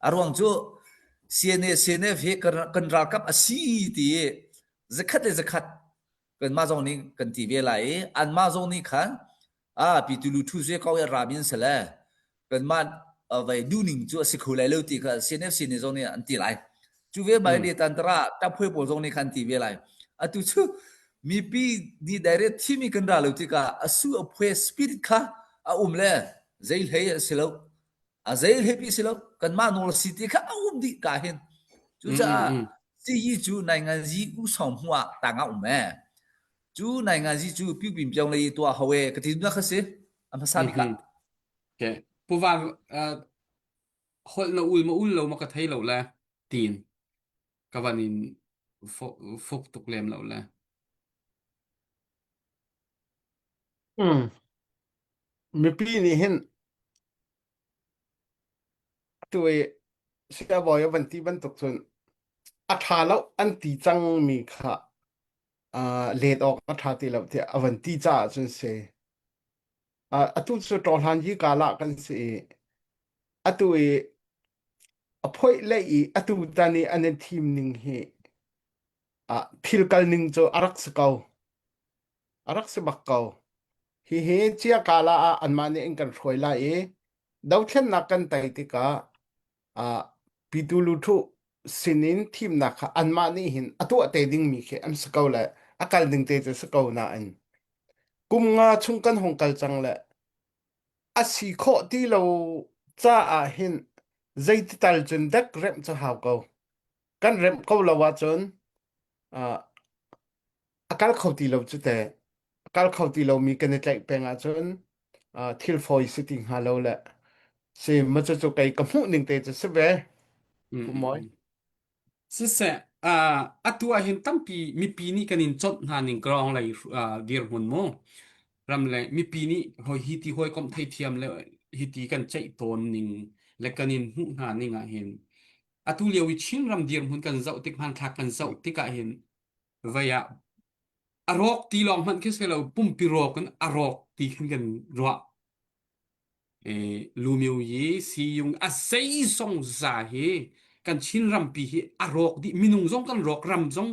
A ruang cu CNA CNF hi kan ralkap a si ti i zakhat le zakhat kanmah zong nih kan ti ve lai i anmah zong nih khan a pitulu thu zue ko i rami an si le kanmah vai duhning cu a si kho lai lo ti kha CNFC nih zong nih an ti lai. Cu ve bai le tantara taphuai pawl zong nih khan ti ve lai. Atu cu mipi nih direct thimi kan ra lo tikah a su a phuai spirit kha a um le zei hlei a si lo. A zei hlei pi si lo. Kanmah nawl si ti kha a um dih ka hin. Cucaah siyi cu nainganzi u song hmu ah tang ah um ee. Cu nainganzi cu piu pim piang lei tuah ho e ka ti na kha si. A hmasa bik ah. Okay. Puva holh na ul ma ul lo ma ka thei lo le tin ka van in fuk tuk lem lo le. Mm. Mipi nih hin tu i siabawi a van ti bantuk cun a ṭha lo an ti cangmi kha uh, let awk a ṭha ti lo tiah a van ti caah cun si. Uh, atu cu ṭawhlan hi kala kan si i atu i a phoih le i atu tan i an i thim ning hi uh, thil kal ning cu a rak si ko. A rak si bak ko. Hihi cia kala ah anmah nih an kan hruai lai i dothlennak kan tei tikah ah Pitu Luthu sinin thimnak kha anmah nih hin a tuah te dingmi khi an si ko le a kal ding te cu si ko nain kum nga chung kan hung kal cang le a si khawh ti lo caah hin zeiti tal cun dek remh cu hau ko. Kan remh ko lo ahcun ah a kal kho ti lo cu teh. A kal kho ti lomi kan i tlaih peng ahcun uh, thil fawi si ti hnga lo le si ma cu cu kei ka hmuh ning te cu si ve. Mm, Pu mm, Mawi. mm. Siseh, uh, atu ah hin tampi mipi nih kan in chawnh hna ning krong lei uh, dirhmun mu. Ram le mipi nih hoi hi ti hawi kom theithiam le hi ti kan ceih tawn ning le kan in hmuh hna ning ah hin atu lio i Chin ram dirhmun kan zoh tik hmanthlak kan zoh tikah hin vei ah a rawk ti lawng hmanh khi si lo pumpi rawk in a rawk ti khin kan ruah. E, Lumio yi siyung a zeizong za hi kan Chin rampi hi a rawk dih minung zong kan rawk ram zong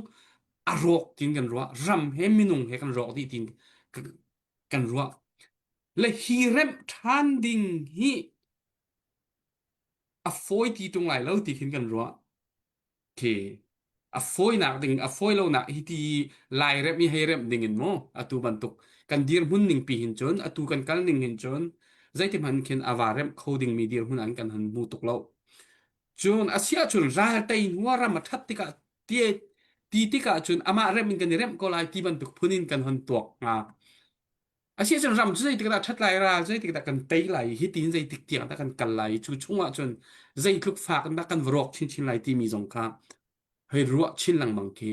a rawk tin kan ruah ram he minung he kan rawk dih tin kan ruah le hi remh ṭhan ding hi a fawi ti ṭung lai lo ti khin kan ruah Khi a fawinak ding a fawi lonak hi ti lai remh i hei remh ding in mu atu bantuk kan dirhmun ning pi hin cun atu kan kal ning hin cun zeiti hmanh khin a va remh kho dingmi dirhmun an kan han hmu tuk lo. Cun a si ahcun ral tei hnu ah ram a ṭhat tikah ti ti tikah cun amah remh in kan i remh ko lai ti bantuk phun in kan hon tuak hnga. Asiahcun ram cu zeitik dah ṭhat lai, ral zeitik dah kan tei lai, hi tiin zeitik tiang dah kan kal lai, cu chungah cun zeitluk fak in dah kan va rawk chinchin lai timi zong kha hei ruah chin lengmang khi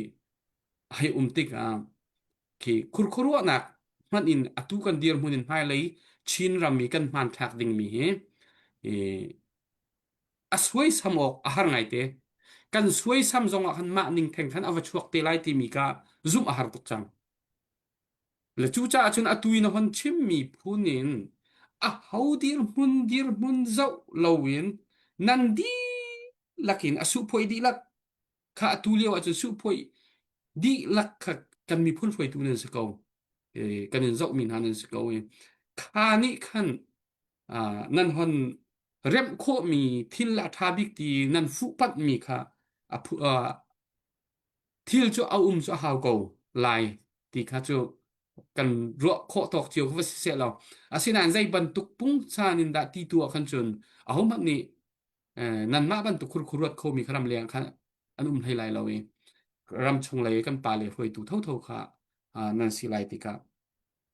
hei um tikah khi khurkhuaruahnak hmanh in atu kan dirhmun in hmailei Chin ram i kan hmanthlak dingmi hi a suaisam awk a har ngaite. Kan suaisam zongah khan mah ning theng khan a va chuak te lai timi ka zumh a har tuk cang. Le cucaah cun atu in a hon chimmi phun in aho dirhmun dirhmun zoh loin nan dihlak in a suhphoih dihlak kha atu lio ahcun suhphoih dihlak kha kan miphun hruaitu nan si ko. Kan in zohmi hna nan si ko i kha nih khan nan hon remh khawhmi thil a ṭha bik ti nan fuhpanhmi kha a thil cu a um cu a hau ko lai ti kha cu kan ruah khawh tawk cio kha va si seh law asinain zei bantuk pungsan in dah ti tu ah khan cun ahohmanh nih nanmah bantuk khurkhur ruat khomi kha ram leng khan an um hlei lai lo i ram chung lei kan pa le hruaitu thotho kha nan si lai tikah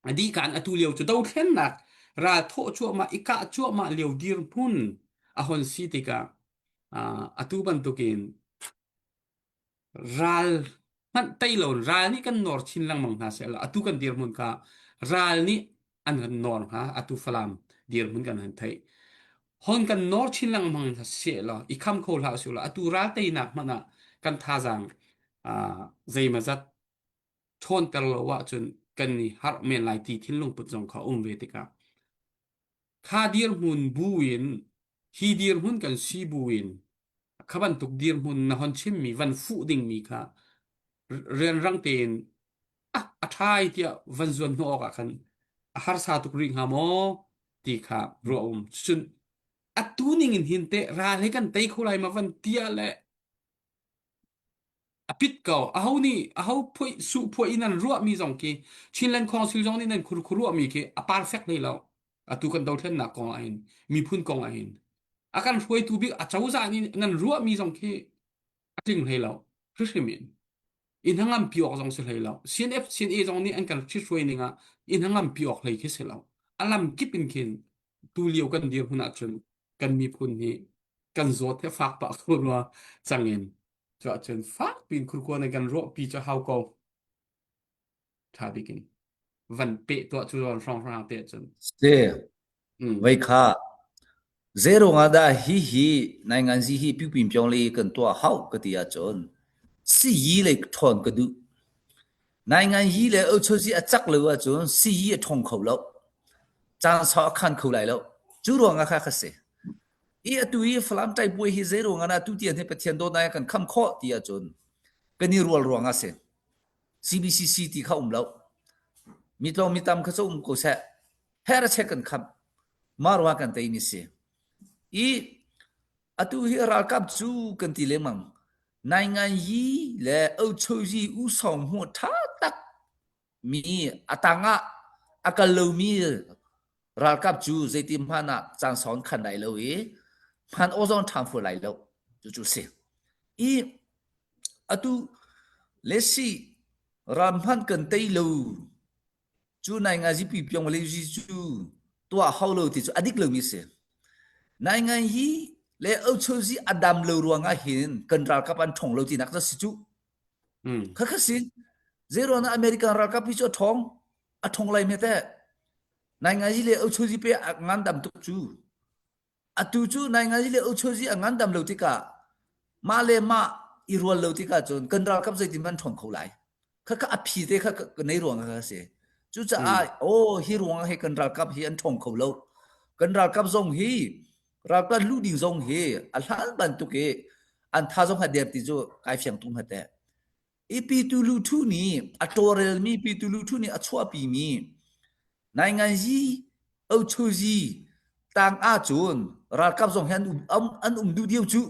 a dih kan atu lio cu dothlennak ral thawh cuahmah i kah cuahmah lio dirhmun a hon si tikah atu bantukin Ral hmanh tei lo ral nih kan nawr chin lengmang hna seh law atu kan dirhmun kha ral nih. an kan nawr hnga atu Falam dirhmun kan han theih hon kan nawr chin lengmang seh law i kham kho hlah usih law atu ral teinak hmanh ah kan thazaang zeimazat ṭhawnter lo ahcun kan i harh men lai ti thinlung put zong kha um ve tikah kha dirhmun bu in hi dirhmun kan si bu in kha bantuk dirhmun na hon chimmi van fuh dingmi kha rianrang tein ah a ṭha ai tiah van zuan hnawh awk ah khan a harsa tuk rih hnga maw ti kha ruah um cun atu ning in hin teh ral he kan tei kho lai ma van tia le a pit ko aho nih aho phuai su phuai in an ruahmi zong khi Chinland Council zong nih nan khur ruahmi khi a perfect hlei lo atu kan dothlennak kong ah hin miphun kong ah hin a kan hruaitu bik a cozah nih nan ruahmi zong khi a tling hlei lo hrimhrim in in hangampi awk zong si hlei lo CNF CNA zong nih an kan hruai ning ah in hangampi awk hlei khi si lo a lam kip in khin tu lio kan dirhmun ahcun kan miphun hi kan zawt he fak pah ko rua cangin cu ahcun fak piin khurkua nan kan ruahpi cu hau ko tha bik in van peh tuah cu zawn hrawng hrang te cun Si. Vei kha Zeiruang ah dah hihi nainganzi hi piupin pyongle kan tuah hau ka ti ahcun siyi lei ṭhawn ka duh. Nainganyi le ochozi a cak lo ahcun siyi a ṭhawng kho lo. Caan sau a khan kho lai lo. Cu ruang ah kha ka si. I atu i Falam ṭaipuai hi zeiruang ah dah tu tiang hi Pathian dawtnak kan kham khawh ti ahcun kan i rual ruang ah si. CBCC ti kha um lo. Mi tlawm mi tam kha cu um ko seh. Her a chek kan khamh. Mah ruang kan tei mi si. I atu hi ralkap cu kan ti lengmang. Naingan yi le Ochozi u song hmu tha tak mi a tang ah a kal lomi ralkap cu zeiti hmanh ah caan sawn khan lai lo i hman aw zong ṭham fu lai lo cu cu si. I atu le si ram hmanh kan tei lo Cu naingazi pi pyong le zi cu tuah hau lo ti cu a dik lomi si. Naingan hi le ochozi a dam lo ruangah hin kan ralkap an ṭhong lo tinak cu si cu. Kha kha si. Zeiruangah American ralkap hi cu a ṭhong. A ṭhong lai me teh. Naingazi le ochozi pe a ngandam tuk cu. Atu cu naingazi le ochozi a ngandam lo tikah mah le mah i rual lo tikah cun kan ralkap zeitin man ṭhawng kho lai. Khakha a phi te kha ka nei ruang kha si. Cucaah oh hi ruang hi kan ralkap hi an ṭhawng kho lo. Kan ralkap zong hi ralkap lu ding zong hi a hlan bantuk i an tha zong ha der ti cu kai fiang tung hate. I pitu lu thu nih a tawrelmi pitu lu thu nih a chuahpimi nainganzi ochuzi tang ahcun ralkap zong hi an um an um duh dio cu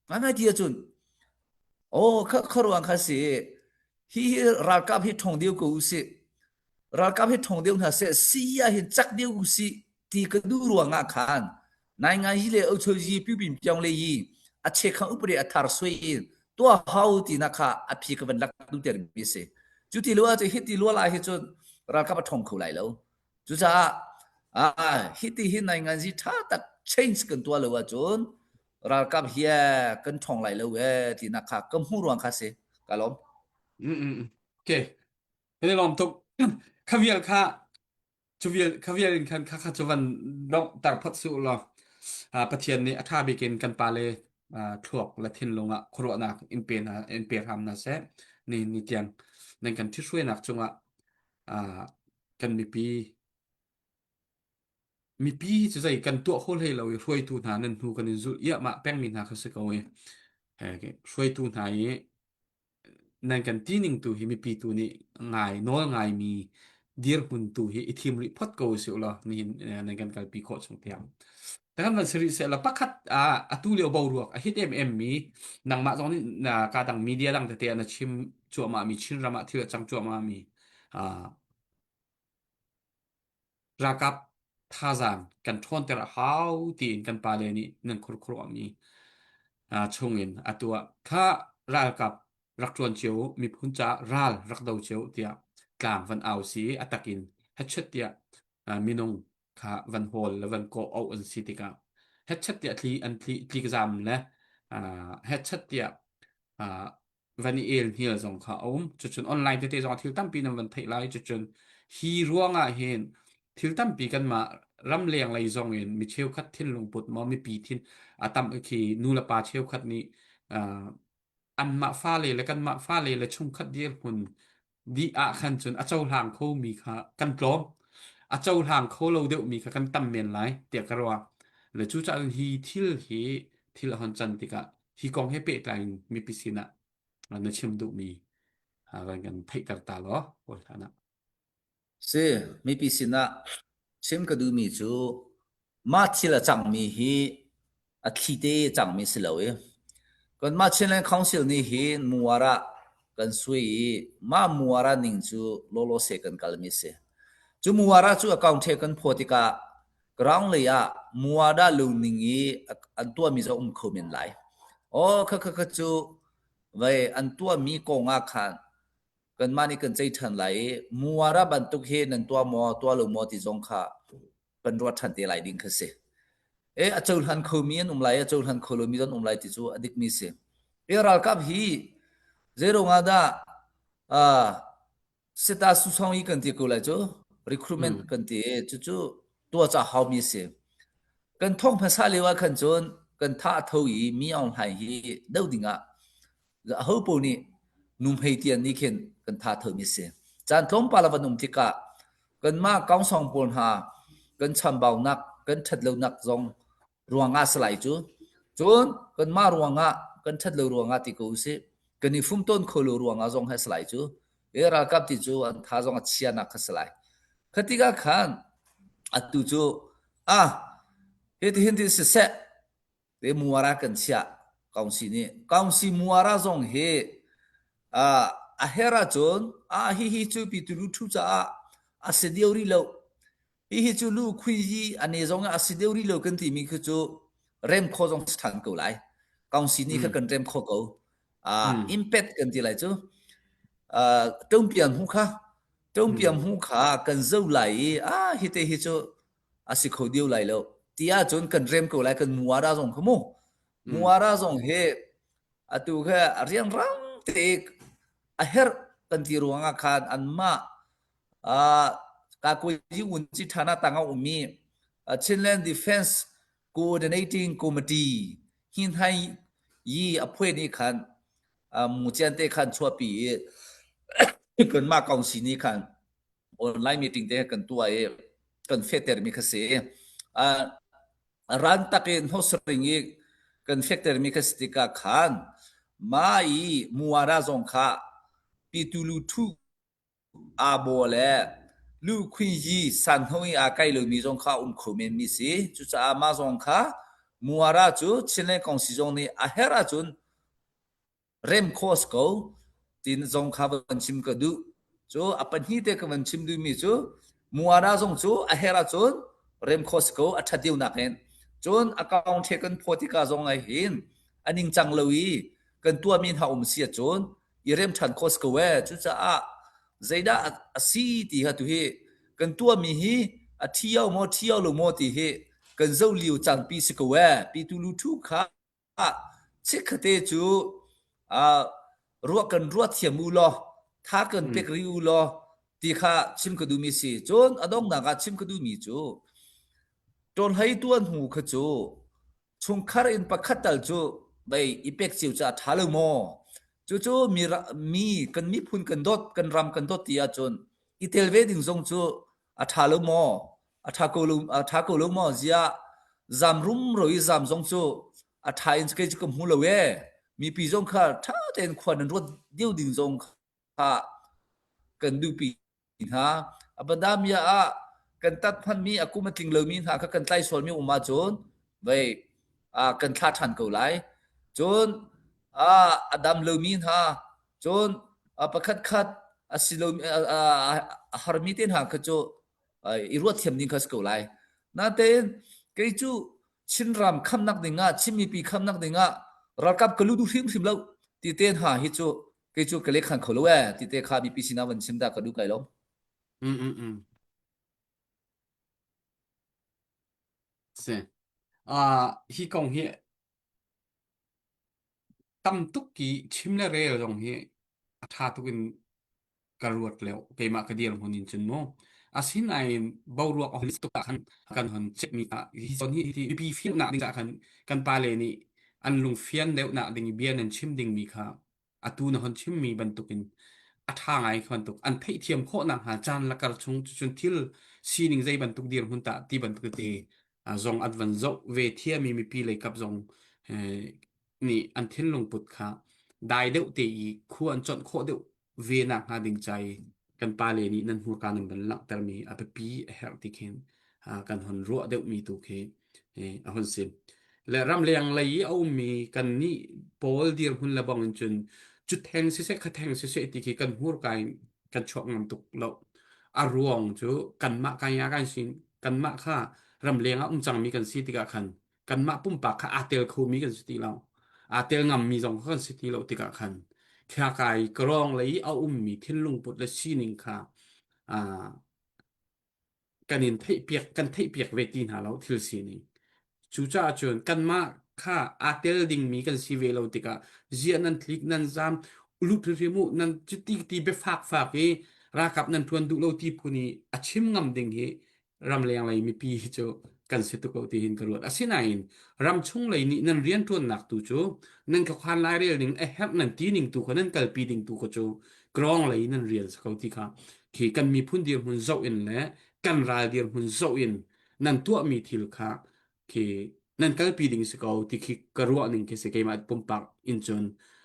ngai ti ahcun oh kha kha ruang kha si hi hi ralkap hi ṭhong deu ko usih Ralkap hi ṭhawng deuh hna seh, sii ah hin cak deuh usih ti ka duh ruangah khan naingai le ochozi pipin piang le yi a chekhang upade a thar sui in tua hau ti na kha a phi ka van lak du ter mi si. Cu ti lo ahcun hiti lua lai hi cun ralkap a ṭhawng kho lai lo. Cucaah ah hiti hi nainganzi ṭha tak change kan tuah lo ahcun ralkap hi kan ṭhawng lai lo ee ti nak kha ka hmuh ruang kha si. Ka lawm. Mm mm. Okay. Kan i lawm tuk. Kha vial kha cu vial kha vial in khan kha kha cu van donghter phot su law Pathian nih a ṭha bik in kan pale thluak le thinlung ah khuaruahnak in pe hna in pe hram hna seh. Ni ni tiang nan kan ṭhithruainak cungah kan mipi mipi cu zei kan tuah kho hlei lo i hruaitu hna nan hnu kan in zulh iahmah pengmi hna kha si ko i hruaitu hna i Nan kan ti ning tu hi mipi tu nih ngai nawl ngaimi dirhmun tu hi i thim rih phot ko usih law nihin nan kan kalpi khawh chung tiang. Kan van si rih seh law pakhat ah atu lio boruak a hit em em mi nangmah zong nih na ka dang media dang tete ah na chim cuahmah mi Chinram ah thil a cang cuahmah mi Ralkap thazaang kan ṭhawnter a hau tiin kan pale nih nan khurkhuruahmi chungin a tuah. Kha ralkap rak ṭuan cio u, miphun caah ral rak do cio u tiah tlang van au si i a takin hetchet tiah minung kha van hawl le van kawh auh an si tikah hetchet tiah tli an tli tlikzam le hetchet tiah van i el hnial zong kha a um. Cucun online tete zong thil tampi nan van theih lai. Cucun hi ruangah hin. Thil tampi kanmah ramleng lei zong in mi cheukhat thinlung put maw mipi thin a tam khi nu le pa cheukhat nih uh, anmah fale le kanmah fale le chungkhat dirhmun dih ah khan cun a cohlang khomi kha kan tlawm. A cohlang kho lo deuhmi kha kan tam men lai tiah ka ruah. Le cucaah hi thil hi thil a hon can tikah hi kong he pehtlai in mipi sinah na chim duhmi van kan theihter ta law hawi hlan ah. Si, mipi sinah chim ka duhmi cu mah thil a cangmi hi a thli te cangmi si lo i kanmah Chinland Council nih hin muar ah kan sui i mah muar ah ning cu lawlaw se kan kalmi si. Cu muar ah cu account the kan phaw tikah ground lei ah muar dah lo ning i an tuahmi zong um kho men lai. Aw kha kha kha cu vei an tuahmi kong ah khan kanmah nih kan ceih ṭhan lai i muara bantuk hi nan tuah maw tuah lo maw ti zong kha kan ruat ṭhan te lai ding kha si. E a cohlan khomi an um lai a cohlan kho lomi an um lai ti cu a dikmi si. E ralkap hi zeiruang ah dah uh, seta susong i kan ti ko lai cu recruitment Mm. kan ti i cucu tuah ca haumi si. Kan thong hmasa lio ah khan cun kan tha a tho i mi Aung Hlaing hi do ding ah aho paoh nih nuhmei tian nih khin kan tha thomi si. Caan tlawmpal a van um tikah kanmah kaungsong pawl hna kan chambaunak, kan ṭhatlonak zong ruangah si lai cu. Cun kanmah ruangah kan ṭhatlo ruangah ti ko usih, kan i fumtawn kho lo ruangah zong hi a si lai cu. E ralkap ti cu an tha zong a chianak kha si lai. Kha tikah khan atu cu ah hitihin ti siseh te muara kan chiah kaungsi nih kaungsi muara zong hi uh, a her ahcun a hi hi cu pi tulu thu caah a si deu rih lo hi hi cu lu khui yi ane zong a si deu rih lo kan timi khi cu rem kho zong si than ko lai kaungsi nih kha Mm. kan rem kho ko uh, Mm. impact kan ti lai cu uh, ṭumpiang hu kha ṭumpiang Mm. hu kha kan zo lai i a hi te hi cu a si kho dio lai lo ti ahcun kan rem ko lai kan muara zong kha mu Mm. muara zong hi atu kha rianrang te a herh kan ti ruangah khan anmah ka un chi thana tanga ummi Chinland Defense Coordinating Committee hin hai yi a phuai ni khan mu chian te khan chuapi i kanmah council ni khan online meeting te kan tuah i kan fehtermi kha si. Uh, ran tak in hosring i kan fektermi kha si tikah khan ma i muara zong kha pitulu thu abo le lu khui yi san hoi a kai lomi zong kha um kho men mi si. Cucaah ma zong kha muara cu Chinland Kongsi zong nih a her ahcun rem khawh a si ko tin zong kha van chim ka duh. Cu a pahnih te ka van chim duhmi cu muara zong cu a herh ahcun rem khawh si ko a ṭhat deuhnak in. Cun a kaung the kan phaw tikah zong ah hin a ningcang lo i kan tuahmi hna um si ahcun i rem ṭhan khawh si ko ee. Cucaah zeidah a si ti kha tu hi kan tuahmi hi a ṭhio maw ṭhio lo maw ti hi kan zoh lio cangpi si ko ee. Pi tu lu ṭhu kha Chikkhatte cu ruah kan ruah thiam u law tha kan Mm. pek rih u law ti kha chim ka duhmi si. Cun a donghnak ah chim ka duhmi cu ṭawnhlei tuan hnu kha cu chungkhar in pakhat tal cu vei i pek cio cu a ṭha lo maw? Cucu mi, mi kan miphun kan dawt, kan ram kan dawt ti ahcun i tel ve ding zong cu a ṭha lo maw? A ṭha ko lo, a ṭha ko lo maw? Ziah zam rumro i zam zong cu a ṭha in kei cu ka hmu lo ee. Mipi zong kha ṭha tein khua nan ruat deuh ding zong kha kan duhpi hna. Abadamia ah kan tat hmanmi a kum a tling lomi hna kha kan tlai sualmi um ahcun vei kan thlah ṭhan ko lai. Cun a dam lomi hna cun pakhat khat a si lomi a harmi te hna kha cu i ruat thiam ding kha si ko lai. Natein kei cu Chinram khamnak ding ah Chin mipi khamnak ding ah ralkap ka lu duh hrimhrim lo ti te hna hi cu kei cu ka lehkhan kho lo ee ti te kha mipi sinah van chim dah ka duh kai lo. Mm mm mm. Si. Uh, hi kong hi tam tuk ki chim le rel zong hi a tha tuk in ka ruat leo keimah ka dirhmun in cun mu. Asinain boruak a hon tuk ah khan kan hon ceihmi ah hi zawn hi hi mipi fimnak ding ah khan kan pale nih an lungfian deuhnak ding i bia nan chim dingmi kha atu na hon chimmi bantukin a ṭha ngai kha bantuk an theihthiam khawh nakhnga caan la kar chung cucun thil sining zei bantuk dirhmun tah ti bantuk te zong an van zoh ve thiami mipi lei kap zong nih an thinlung put kha dai deuh te i khua an chawnh khawh deuh ve nakhnga ding ca i kan pale nih nan hmurka nan van langhtermi a biapi a herh ti khin kan hon ruah deuhmi tu khi a hun si. Le ramleng lei i a ummi kan nih pawl dirhmun le bang in cun cu theng siseh kha theng siseh ti khi kan hmurka in kan chuak ngam tuk lo. A ruang cu kanmah kai nga kan sin kanmah kha ramleng ah um cangmi kan si tikah khan kanmah pumpak kha aa tel khomi kan si ti lo. Aa tel ngammi zong kha kan si ti lo tikah khan khiakai kawrong lei i a ummi thinlung put le sining kha aa kan in theihpiak kan theihpiak ve ti hna lo thil sining. Cucaah cun kanmah kha aa tel dingmi kan si ve lo tikah ziah nan tlik nan zam lut hrimhrim u nan cuti ti biafak fak i ralkap nan ṭuan duh lo ti phun i a chim ngam ding hi ramleng lei mipi hi cu kan si tuk ko ti hin ka ruat. Asinain ramchung lei nih nan rianṭuannak tu cu nan khuakhan lairel ning a herh nan ti ning tu kha nan kalpi ding tu kha cu krong lei nan rian si ko ti kha khi kan miphun dirhmun zoh in le kan ral dirhmun zoh in nan tuahmi thil kha khi nan kalpi ding si ko ti khi ka ruah ning khi si keimah pumpak in cun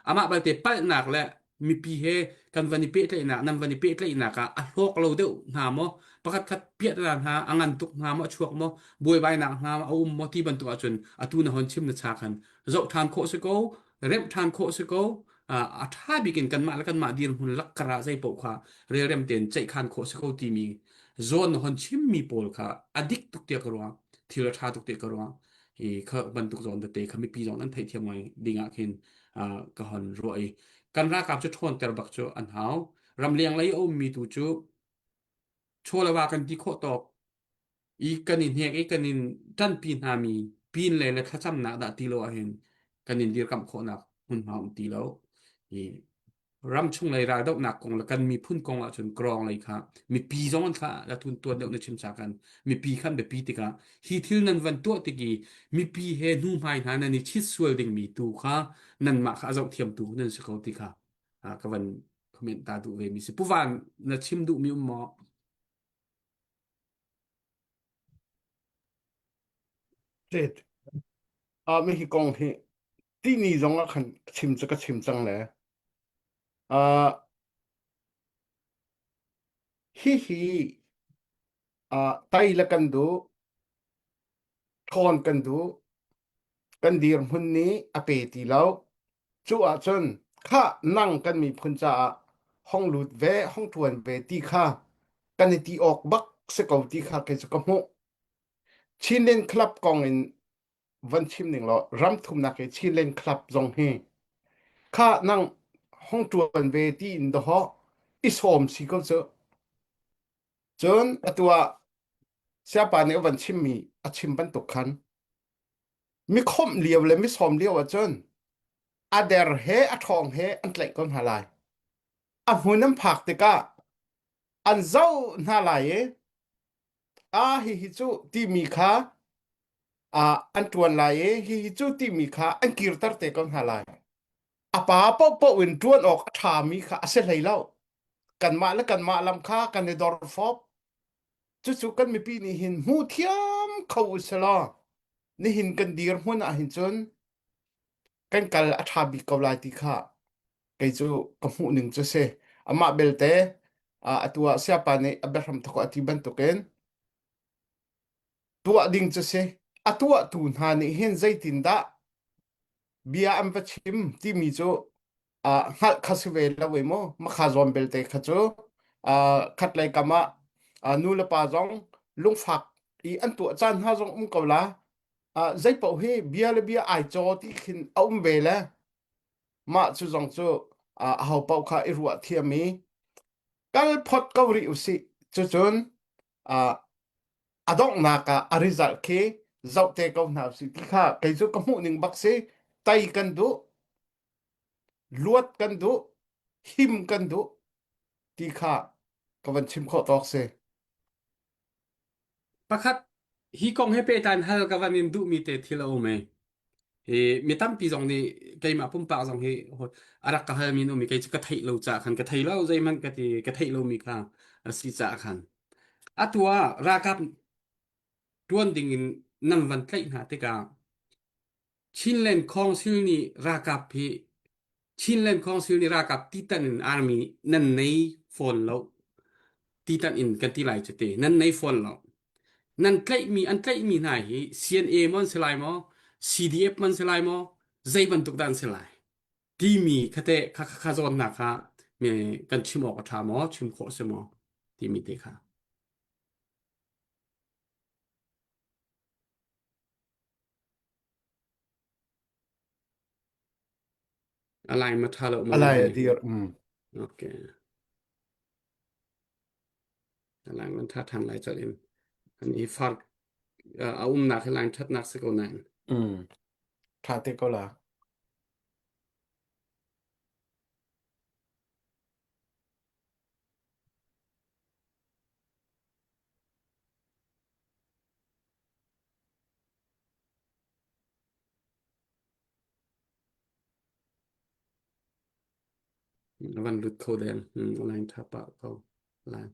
amah balte palhnak le mipi he kan van i pehtlaihnak nan van i pehtlaihnak ah a hlawk lo deuh hna maw pakhat khat piahtana hna a ngan tuk hna maw a chuak maw buaibainak hna a um maw ti bantuk ahcun atu na hon chim na cha khan zoh ṭhan khawh si ko remh ṭhan khawh si ko a ṭha bik in kanmah le kanmah dirhmun lakkar ah zei paoh kha relrem tein ceihkhan khawh si ko timi zawn na hon chimmi pawl kha a dik tuk tiah ka ruah thil a ṭha tuk tiah ka ruah hi kha bantuk zawn tete kha mipi zong an theihthiam ngai ding ah khin ka hon ruah i kan ralkap cu ṭhawnter bak cu an hau ramleng lei a ummi tu cu chaw le va kan ti khawh tawk i kan i hnek i kan in ṭanpi hna mi pin le le thlacamnak dah ti lo ahhin kan in dirkamh khawhnak hmunhma um ti lo i ramchung lei raldohnak kong le kan miphun kong ahcun krawng lei kha mipi zong an thla la thun tuan deuh na chim cha kan mipi khan biapi tikah hi thil nan van tuah tik i mipi he hnu hmai hna nan i chit sual dingmi tu kha nanmah kha a zoh thiam tu nan si ko ti kha ka van comment ta duh ve mi si puvan na chim duh mi um maw Tet. Ah mi hi kong hi tini zong ah khan chim cu ka chim cang le. Ah hihi ah tai le kan duh, ṭhawn kan duh, kan dirhmun nih a pe ti lo. Cu ahcun khah nang kan miphun caah hong lut ve, hong ṭuan ve ti kha kan i ti awk bak si ko ti kha kei cu ka hmuh. Chinland Club kong in van chim ning law ram thumnak i Chinland Club zong hi kha nang hong ṭuan ve ti in dawh i sawm si ko cu. Cun atu ah siapa nih a van chimmi a chim bantuk khan mi khawmh lio le mi sawm lio ahcun a der he a ṭhawng he an tlaih ko hna lai. A hmun an phak tikah an zoh hna lai i a hihi cu timi kha ah an ṭuan lai i hihi cu timi kha an kirter te ko hna lai. A pa paohpaoh in ṭuan awk a ṭhami kha a si hlei lo. Kanmah le kanmah lam kha kan i dorfawp. Cucu kan mipi nih hin hmu thiam kho u selaw nihin kan dirhmun ah hin cun kan kal a ṭha bik ko lai ti kha kei cu ka hmuh ning cu si. Amah belte atu ah siapa nih a biahram thawk a ti bantukin tuah ding cu si. A tuahtu hna nih hin zeitindah bia an va chim timi cu uh, hngalh kha si ve lo i mu makha zawn belte kha cu uh, khatlei kam ah uh, nu le pa zong lungfak i an tuah caan hna zong um ko la uh, zei paoh hi bia le bia ai caw ti khin a um ve le mah cu zong cu uh, aho paoh kha i ruah thiam i kal phot ko rih usih cucun uh, a donghnak ah a result khi zoh te ko hna usih ti kha kei cu ka hmuh ning bak si tai kan duh luat kan duh him kan duh ti kha ka van chim khawh tawk si. Pakhat hi kong he pehtlai in hal ka van in duhmi te thil a um i hi mi tampi zong nih keimah pumpak zong hi a rak ka halmi an um i kei cu ka theih lo caah khan ka thei lo zeihmanh ka ti ka theih lomi kha a si caah khan atu ah ralkap ṭuan ding in nan van tlaih hna tikah Chinland Council nih ralkap hi Chinland Council nih ralkap titan in army nan nei fawn lo. Titan in kan ti lai cu te nan nei fawn lo. Nan tlaihmi an tlaihmi hna hi CNA mon si lai maw CDF man si lai maw zei bantuk dah an si lai timi khate kha kha zawnnak kha me kan chim awk a ṭha maw chim khawh si maw timi te kha. A lai ma ṭha lo ma A lai hi. a dir. Mm. Okay. A lai man ṭha ṭhan lai colh in. An i far a umnak hi line ṭhatnak si ko nain. Mm. Ṭha te ko la. A van lut kho deng. Hmm, a line ṭha pah ko. Line.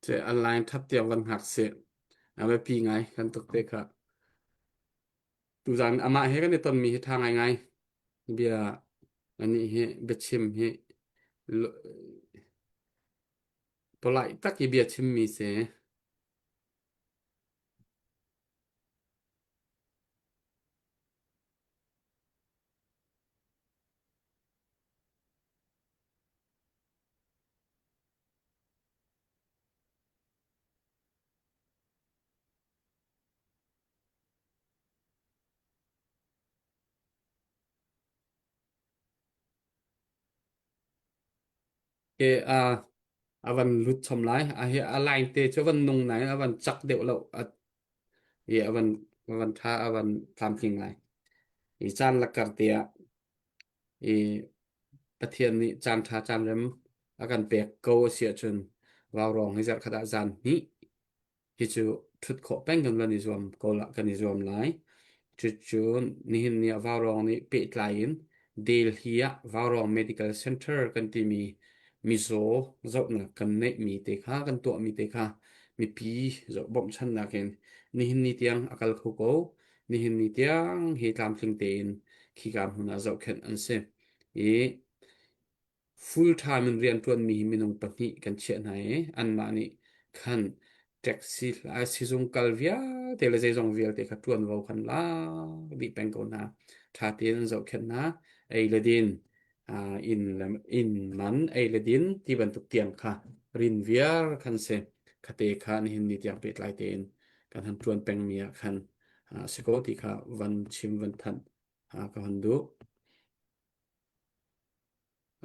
Ce an line ṭhat tiang van hngak sih. A biapi ngai kan tuk te kha. Tuzan amah he kan i tonmi hi ṭha ngaingai. Bia anih hi biachim hi polite tak i bia chimmi si. Ke a a van lut chom lai. A hi a line te cu a van nung nai a van cak deuh lo. A i a van a van tha a van tlamtling lai. I caan lakar te ah i Pathian nih caan ṭha caan rem a kan pek ko a si ahcun vaurawng hi zarhkhat ah zan hnih hi cu ṭhut khawh peng kan van i zuam ko la kan i zuam lai. Cucu nihin ni ah vaurawng nih pehtlai in Delhi ah Vaurawng Medical Center kan timi mizaw zohnak kan neihmi te kha kan tuahmi te kha mipi zoh bawmhchannak in nihin ni tiang a kal kho ko. Nihin ni tiang hi tlamtling tein khika hmun ah zohkhenh an si. I full time in rianṭuanmi hi minung pahnih kan chiah hna i anmah nih khan taxi sizung kal vialte le zeizong vialte kha ṭuanvo khan lak dih peng ko hna. Ṭha tein an zohkhenh hna. Ei le din, inn le inn man ei le din ti bantuk tiang kha rin viar khan si. Khate kha nihin ni tiang pehtlai tein kan han ṭuan pengmi ah khan si ko ti kha van chim van thanh ka hon duh.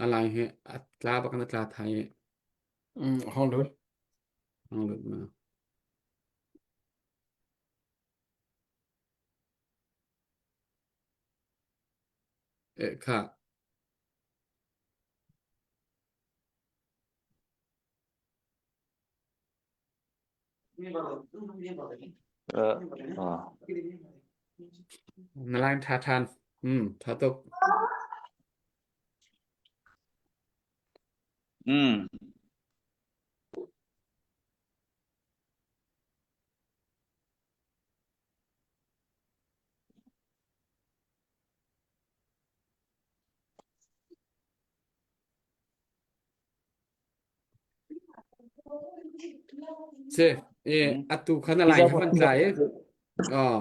A lai hi a tla bak in a tla thai i. Mm, hong lut. Hong lut ma. Eh kha. Na line ṭha ṭhan. Hmm, ṭha tuk. Mm. Si, i atu kha na line kha van tlai i. Oh.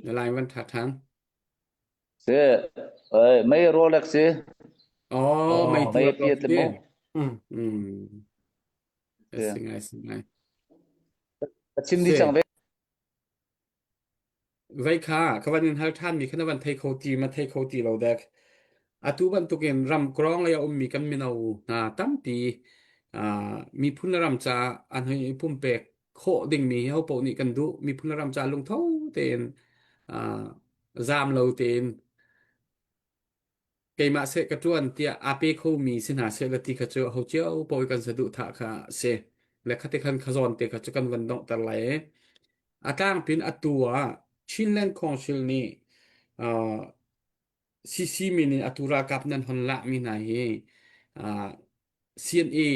Na line van ṭha ṭhan. Si, mei Rolex si. Oh, mei tu Mei rak piat off le ti. mu. Mm. Mm. Si. Si ngai, si ngai. Ka chim dih Si. cang ve. Vei kha, ka van in hal ṭhan mi kha na van thei kho ti ma thei kho ti lo dek. Atu bantukin ram krawng lei a ummi kan mino hna tampi ah, miphun le ram caah an hei i pumpek khawh dingmi hi hopaoh nih kan duh. Miphun le ram caah lungtho tein ah, zaam lo tein keimah seh ka ṭuan tiah aa pe khomi si hna seh ti kha cu ho cio paoh i kan saduhthah kha a si. Le khati khan khazawn te kha cu kan van donghter lai i a tlangpin atu ah Chinland Council nih uh, CC min in atu ralkap nan hon lahmi hna hi uh, CNA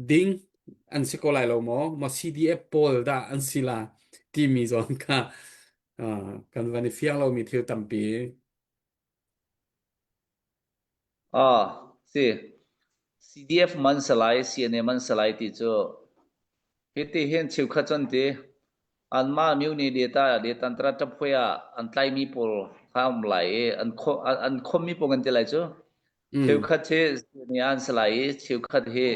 ding an si ko lai lo maw? Maw CDF pawl dah an si la timi zawn kha uh, kan van i fiang lomi thil tampi. Ah, si. CDF man salai, CNA man salai ti cu hiti hin cheukhat cun ti anmah muni data detantra ṭaphui ah an tlaimi pawl kha um lai i an an khommi pawl kan ti lai cu. Mm. Cheukhat hi CNA an si lai i cheukhat hi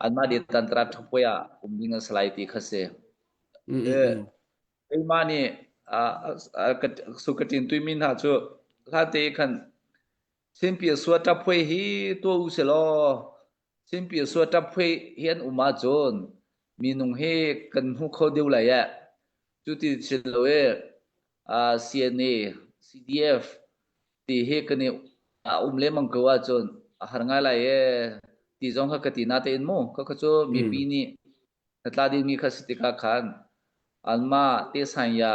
anmah detantra ṭaphui ah um ding an si lai ti kha si. Mm, mm, mm. Keimah nih su ka ṭin tuimi hna cu hlate khan Chinpi sua ṭaphui hi tuah u silaw Chinpi sua ṭaphui hi an um ahcun minung hi kan hmu kho deuh lai eh. Cu ti si lo i CNA, CDF ti hi kan i a um lengmang ko ahcun a har ngai lai ee ti zong kha ka ti natein mu khakha cu mipi Mm. nih Hlatla dingmi kha si tikah khan anmah tesanya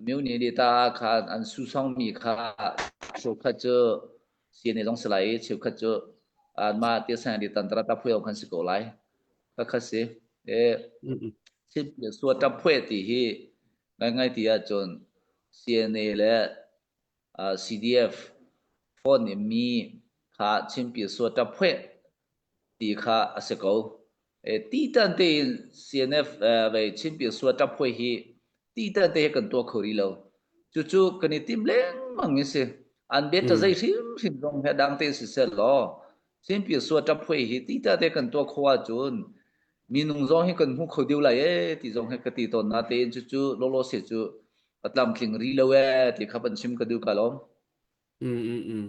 myone data ah khan an susongmi kha cheukhat cu CNA zong si lai i cheukhat cu anmah tesanya di tantara taphui khan si ko lai. Khakha si. E Mm. sua taphui ti hi ngaingai ti ahcun CNA le CDF phone in mi kha Chinpi sua taphui ti kha a si ko. Titan tein CNF vei Chinpi sua ṭaphuai hi titan te he kan tuah kho rih lo. Cucu kan i tim lengmang in si. An bet Mm. zei hrimhrim zong he dang te siseh law Chinpi sua ṭaphuai hi titan te kan tuah kho ahcun minung zong hi kan hmu kho deuh lai ee ti zong hi ka ti tawn natein cucu lawlaw se cu a tlamtling rih lo ee ti kha van chim ka duh ka lawm. Mm, mm, mm.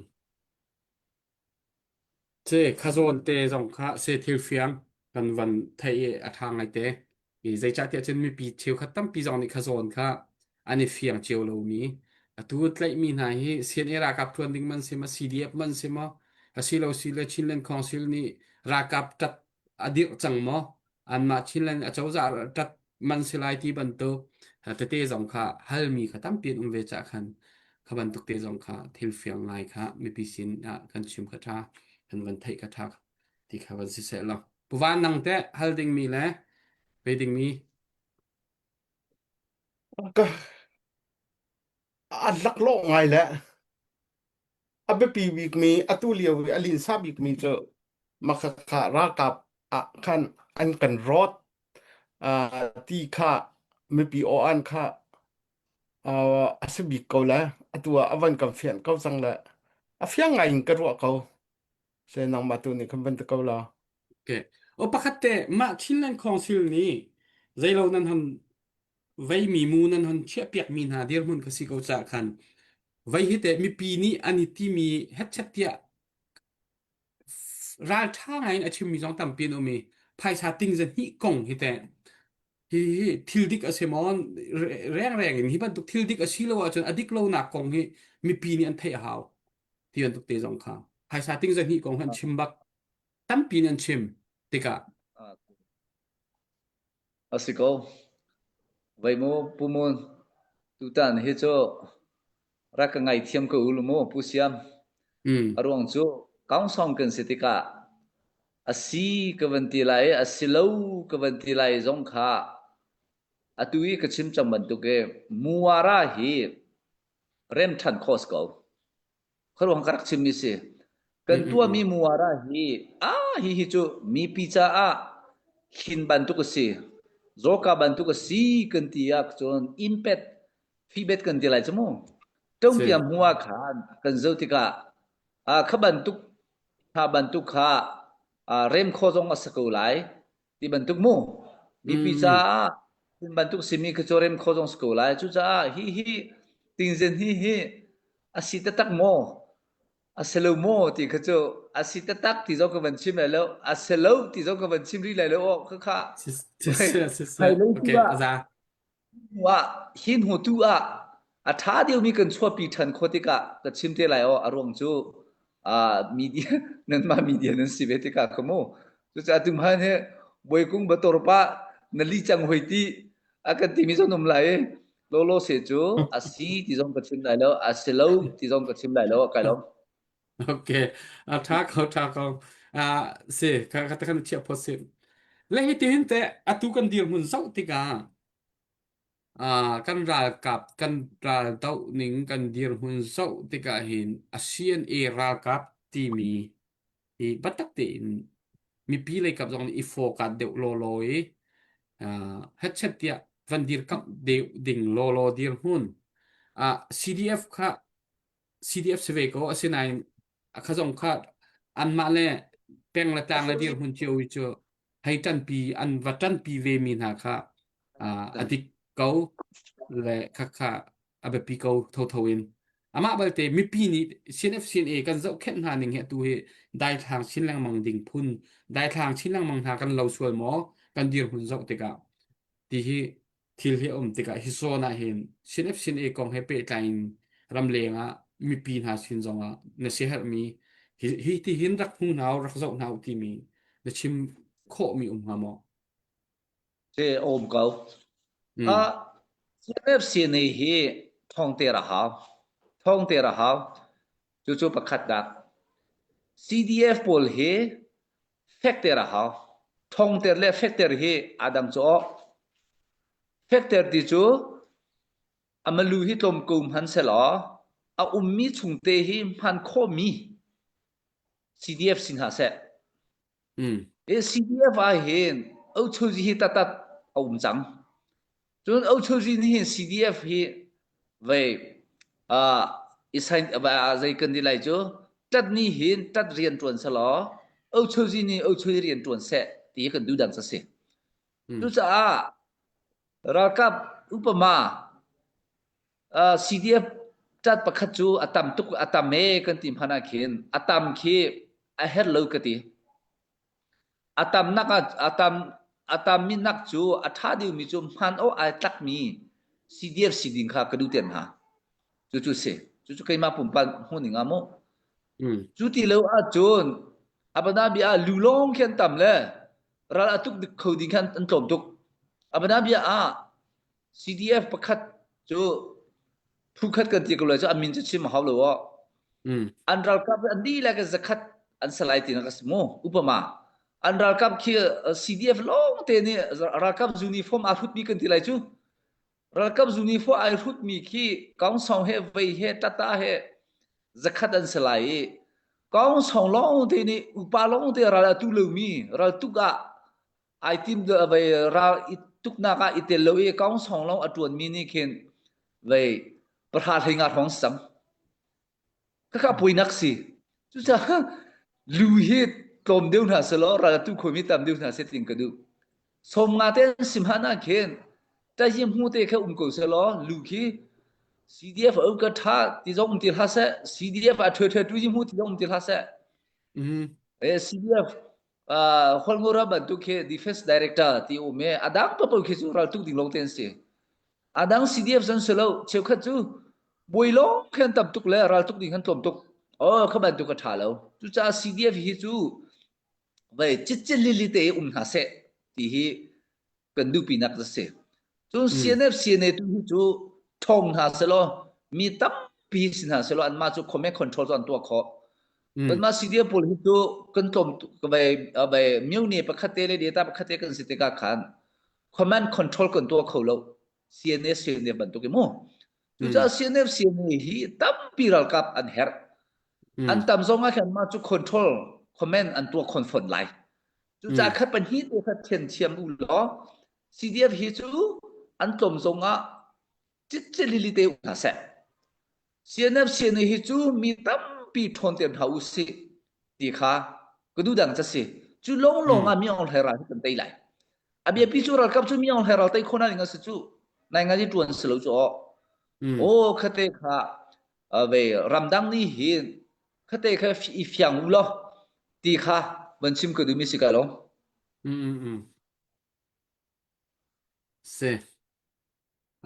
Ce khazawn te zong kha se thil fiang kan van theih i a ṭha ngaite. I zeicahtiah cun mipi cheukhat tampi zong nih khazawn kha an i fiang cio lomi. Atu tlaihmi hna hi CNA ralkap ṭuan ding man si maw, CDF man si maw, asilo sile Chinland Council nih ralkap ṭat a dirh cang maw? Anmah Chinland acozah ṭat man si lai ti bantuk tete zong kha halmi kha tampi an um ve cah khan kha bantuk te zong kha thil fiang ngai kha mipi sin ah kan chim kha ṭha kan van theih kha ṭha ti kha van si seh law puvan nang teh hal dingmi le pe dingmi Ka a laklawh ngai le a biapi bikmi atu lio i a linsa bikmi cu makhakha ralkap ah khan an kan rawt uh, ti kha mipi aw an kha uh, a si bik ko le atu ah a van kan fian ko cang le a fiang ngai in ka ruah ko se nangmah tu nih kan van ti ko la Okay. O pakhat te mah Chinland Council nih zeilo nan han veimi mu nan hon chiahpiakmi hna dirhmun ka si ko caah khan vei hi teh mipi nih an i timi hetchet tiah ralṭha ngai in a chimmi zong tampi an um i phaisa ting zahnih kong hi teh hi hi thil dik a si maw rengreng in hi bantuk thil dik a si lo ahcun a dik lonak kong hi mipi nih an theih a hau ti bantuk te zong kha phaisa ting zahnih kong han chim bak tampi in an chim tikah A si ko. Vei mu Pu Mun, tutan hi cu rak ka ngaithiam ko u mu Pu Siam. Mm. A ruang cu kaungsong kan si tikah a si ka van ti lai i a si lo ka van ti lai zong kha atu i ka chim cang bantuk i muara hi rem ṭhan khawh si ko. Khuaruang ka rak chimmi si. Kan Mm, mm, tuahmi mm. muara hi a hi hi cu mipi caah thlin bantuk a si. Zawka bantuk a si kan ti ah cun impet fibet kan ti lai cu mu. Si. Ṭongpia hmu ah khan kan zoh tikah a kha bantuk kha bantuk kha rem kho zong a si ko lai ti bantuk mu. Mipi Mm, mm. caah tin bantuk simi kha cu rem kho zong si ko lai. Cucaah hi hi tingzen hi hi. A si taktak maw? A si lo maw ti kha cu a si taktak ti zong ka van chim lai lo. A si lo ti zong ka van chim rih lai lo. Aw khakha. Siseh, siseh. Okay, a za. Ah hi hnu tu ah a ṭha deuhmi kan chuahpi ṭhan khawh tikah ka chim te lai aw a ruang cu uh, media nanmah media nan si ve tikah kha mu cucaah tumhan hi Bawikung bator pa na li cang hoi ti a kan timi zong um lai i lolo se cu a si ti zong ka chim lai lo a si lo ti zong ka chim lai lo kai lom Okay, a ṭha ko ṭha ko. Ah, si kha kha khan chiah phot si. Le hi tin te atu kan dirhmun zoh tikah ah kan ralkap kan ral doh ning kan dirhmun zoh tikah hin a CNA ralkap timi hi biatak tein mipi lei kap zong nih i focus deuh lawlaw i ah hetchet tiah van dirkamh deuh ding lawlaw dirhmun ah CDF kha CDF si ve ko asinain a kha zong kha anmah le peng le tlang le dirhmun cio i cu hei ṭanpi an va ṭanpi ve mi hna kha a dik ko le khakha a biapi ko thotho in amah balte mipi nih CNF CNA kan zohkhenh hna ning hi atu hi daithlang chin lengmang ding phun daithlang chin lengmang hna kan lo sual maw kan dirhmun zoh tikah ti hi thil hi a um tikah hi zawn ah hin CNF CNA kong he pehtlai in ramleng ah mipi hna sin zongah na siaherhmi hi, hi ti hin rak hmu hna rak zoh hna u timi na chim khawhmi um hnga maw? Si um ko. Mm. Uh, CNF CNA hi thong te ra hau. Thong te ra hau. Cucu pakhat dak. CDF pawl hi Fekter a hau. Thongter le fekter hi aa dang cu aw. Fekter ti cu a malu hi tlawm ko hmanh selaw a ummi chungte hi hman khawhmi CDF si hna seh. Mm. Hi CDF ah hin Ochozi hi tatat a um cang. Cun Ochozi nih hin CDF hi vei uh, isain zei kan ti lai cu tat ni hin tat rian tuan selaw Ochozi nih Ochozi rian tuan seh ti hi kan duh dang si. Mm. Cucaah ralkap upama uh, CDF tat pakhat cu a tam tuk a tam e kan ti hmanh ah khin a tam khi a her lo ka ti. A tamnak ah a tam a tammi nak cu a ṭha deuhmi cu hman awk ai tlakmi CDF si ding kha ka duh ter hna. Cucu si. Cucu keimah pumpak hmuhning ah mu. Mm. Cu ti lo ahcun abana bia ah lu lawng khi an tam le ral a tuk kho ding khan an tlawm tuk. Abana bia ah CDF pakhat cu phu khat kan ti ko lai cu an min cu chim a hau lo aw. Mm. An ralkap an dihlak in zakhat an salai ti nak a si mu upama. An ralkap khi CDF lawng te nih ralkap uniform aa hrutmi kan ti lai cu. Ralkap uniform ai hrutmi khi kaungsong he vei he tata he zakhat an si lai i kaungsong lawng te nih upa lawng te ral a tu lomi ral tuk ah ai tim vei ral i tuknak ah i tel lo i kaungsong lawng a ṭuanmi nih khin vei pahra hlei nga hrawng sam khakha puinak si cucaah lu hi tlawm deuh hna selaw ral tu khomi tam deuh hna seh tin ka duh som nga te an sim han ah khin tahi hmu te kha um ko selaw lu khi CDF a ka tha ti zong um ti hlah seh CDF a thwe thwe tu hi hmu ti zong um ti hlah seh Mm. eh CDF Hualngo ram bantuk khi defense director ti um i a dang paoh khi cu ral tuk ding lawng te an si. A dang CDF zan si lo cheukhat cu buai lawng khi an tam tuk le ral tuk ding an tlawm tuk. Oh kha bantuk a ṭha lo. Cucaah CDF hi cu vei citcit lili te um hna seh ti hi kan duhpinak a si. Cun CNF CNA tu hi cu ṭhawng hna selaw mi tampi si hna selaw anmah cu command control cu an tuah khawh. Kanmah CDF pawl hi cu kan tlawm vai vai myone pakhat te le data pakhat te kan si tikah khan command control kan tuah kho lo. CNA CNA bantuk i mu. Cucaah CNF CNA hi tampi ralkap an herh. An tam zong ah khan mah cu control command an tuah khon fawn lai. Cucaah khat pahnih te kha thian thiam u law CDF hi cu an tlawm zong ah citcilili te hna seh. CNF CNA hi cu mi tampi ṭhawn ter hna u sih ti kha ka duh dang ca si. Cu lawnglawng ah mi Aung Hlaing ral hi kan tei lai. A biapi cu ralkap cu mi Aung Hlaing ral tei khawh na ding a si cu. Nai ngai ṭuan si lo cu aw. Aw khate kha. Ve ramdang nih hin khate kha i fiang u law ti kha van chim ka duhmi si ka lo. Mm mm mm. Si.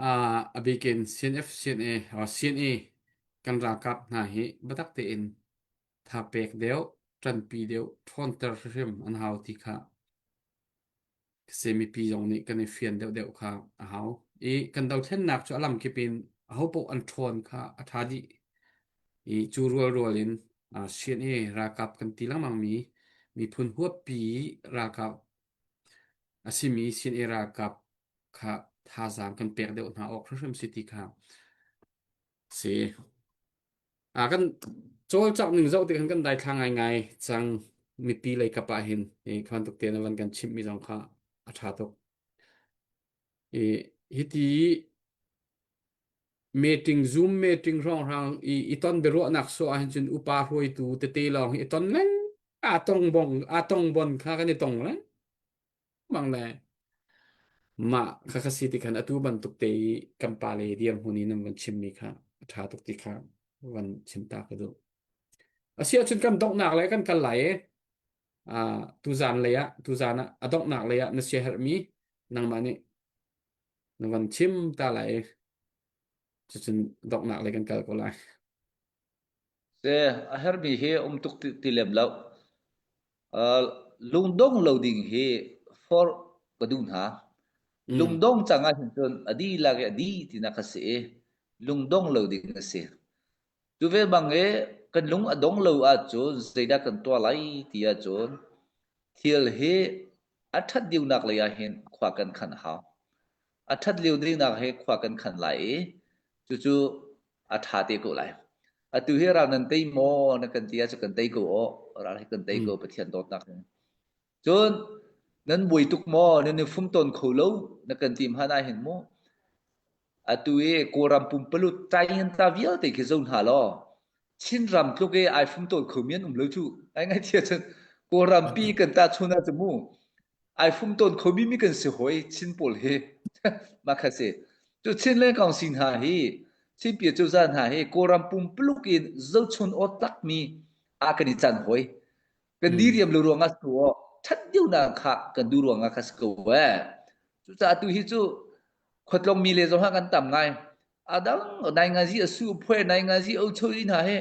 Uh, a bikin CNF CNA or CNA kan ralkap hna hi biatak tein tha pek deuh, ṭanpi deuh, ṭhawnter hrimhrim an hau ti kha mipi zong nih kan i fian deuhdeuh kha a hau. I kan dothlennak cu a lamkip in ahopaoh an ṭhawn kha a ṭha dih. I cu rualrual in CNA ralkap kan ti lengmangmi miphun huappi ralkap a simi CNA ralkap kha thazaang kan pek deuh hna awk hrimhrim si ti kha si. A kan cawlcangh ning zoh tik hin kan daithla ngaingai cang mipi lei kap ah hin i kha bantuk te na van kan chimhmi zong kha a ṭha tuk. I hiti meeting Zoom meeting hrawnghrang i i ton biaruahnak sawh ahhin cun upa hruaitu tete lawng hi i ton leng aa tong bong aa tong bon kha kan i tong leng mang le mah kha kha si ti khan atu bantuk te i kan pale dirhmun in nan van chimmi kha a ṭha tuk ti kha van chim ta ka duh. A si ahcun kan donghnak le kan kal lai i uh, tuzan lei ah tuzan ah a donghnak lei ah na siaherhmi nangmah nih na van chim ta lai i cucun donghnak lei kan kal ko lai. Se a hermi hi um tuk ti, ti lem lo. Uh, lungdong lo ding hi for ka duh hna. Mm. Lungdong cang ah hin cun a dihlak i a di tinak a si i lungdong lo ding a si. Cu ve bang i kan lung a dong lo ahcun zeidah kan tuah lai ti ahcun thil hi a ṭhat deuhnak lei ah hin khua kan khan a hau. A ṭhat lio dingnak he khua kan khan lai i cucu a ṭha te ko lai. Atu hi ral nan tei maw na kan ti ahcun kan tei ko aw. Ral hi kan tei Mm. ko Pathian dawtnak in. Cun nan buai tuk maw nan i fum tawn kho lo na kan ti hmanh ah hin mu atu i Kawlram pumpaluk tainta vialte khi zo hna law Chinram tluk i ai fum tawn khomi an um lo cu. Ai ngai thia cun Kawlram pi kan ta chun ah cu mu ai fum tawn khomi mi kan si hoi Chin pawl hi mah kha si. Cu Chin le Kawngsi hna hi Chin pi cozah hna hi Kawlram pumpaluk in zochun aw takmi ah kan i can hoi. Kan Mm. diriam lo ruangah si ko ṭhat deuhnak kha kan duh ruangah kha si ko eh. Cucaah tu hi cu khuatlong mi le zong ha kan tam ngai. Adang nai ngazi a su phuai nai ngazi o choi hna he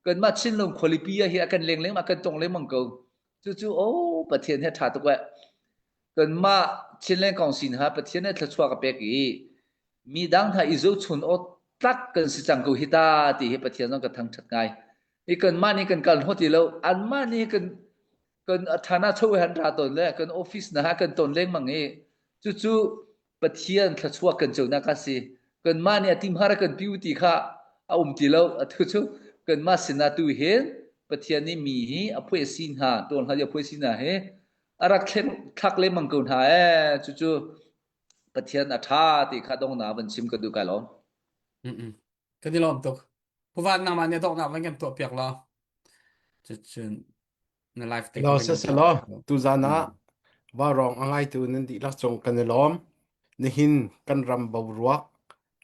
kanmah Chinlung khualipi ah hi a kan leng leng a kan tong lengmang ko. Cucu o Pathian he ṭha tuk eh. Kanmah Chinland Council hna Pathian nih thluachuah ka pek i mi dang hna i zohchun aw tlak kan si cang ko hi ta ti hi Pathian zong ka thangṭhat ngai. I kanmah nih kan kal hnawh ti lo, anmah nih kan kan thana cho han ra tawn le kan office na kan ton lengmang i cucu Pathian thluachuah kan conak a si. Kanmah nih a timhar kan piu ti kha a um ti lo. Atu cu kanmah sinah tu hin Pathian nih mi hi a phuai si hna, tuan hna a phuai si hna hi a rak thlak lengmang ko hna ee cucu Pathian a ṭha ti kha dongnak van chim ka duh kai lawm. Mm-mm. Kan i lawm tuk. Puvan nangmah nih donghnak van kan tuah piak law. Cucun na live te Lo kha van se kan se tuah lo piak law. tuzan Mm. ah vaurawng a ngaitu nan dihlak cung kan i lawm. Nihin kan ram boruak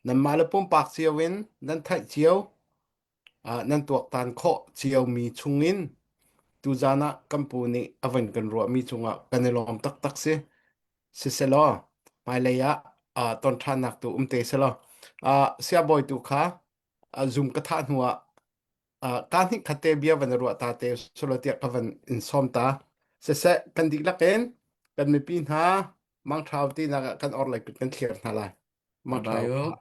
nanmah le pumpak cio in nan theih cio nan tuaktan khawh ciomi chungin tuzan ah kan pu nih a van kan ruahmi cungah kan i lawm taktak si. Siselaw hmailei ah ton ṭhannak tu um te selaw siabawi tu kha Zoom ka thah hnu ah ka hnih khat te bia van ruah ta te selaw tiah ka van in sawm ta. Siseh kan dihlak in kan mipi hna mangṭha ti nak ah kan orhlei kut kan thlir hna lai. Bye Mangṭha. bye.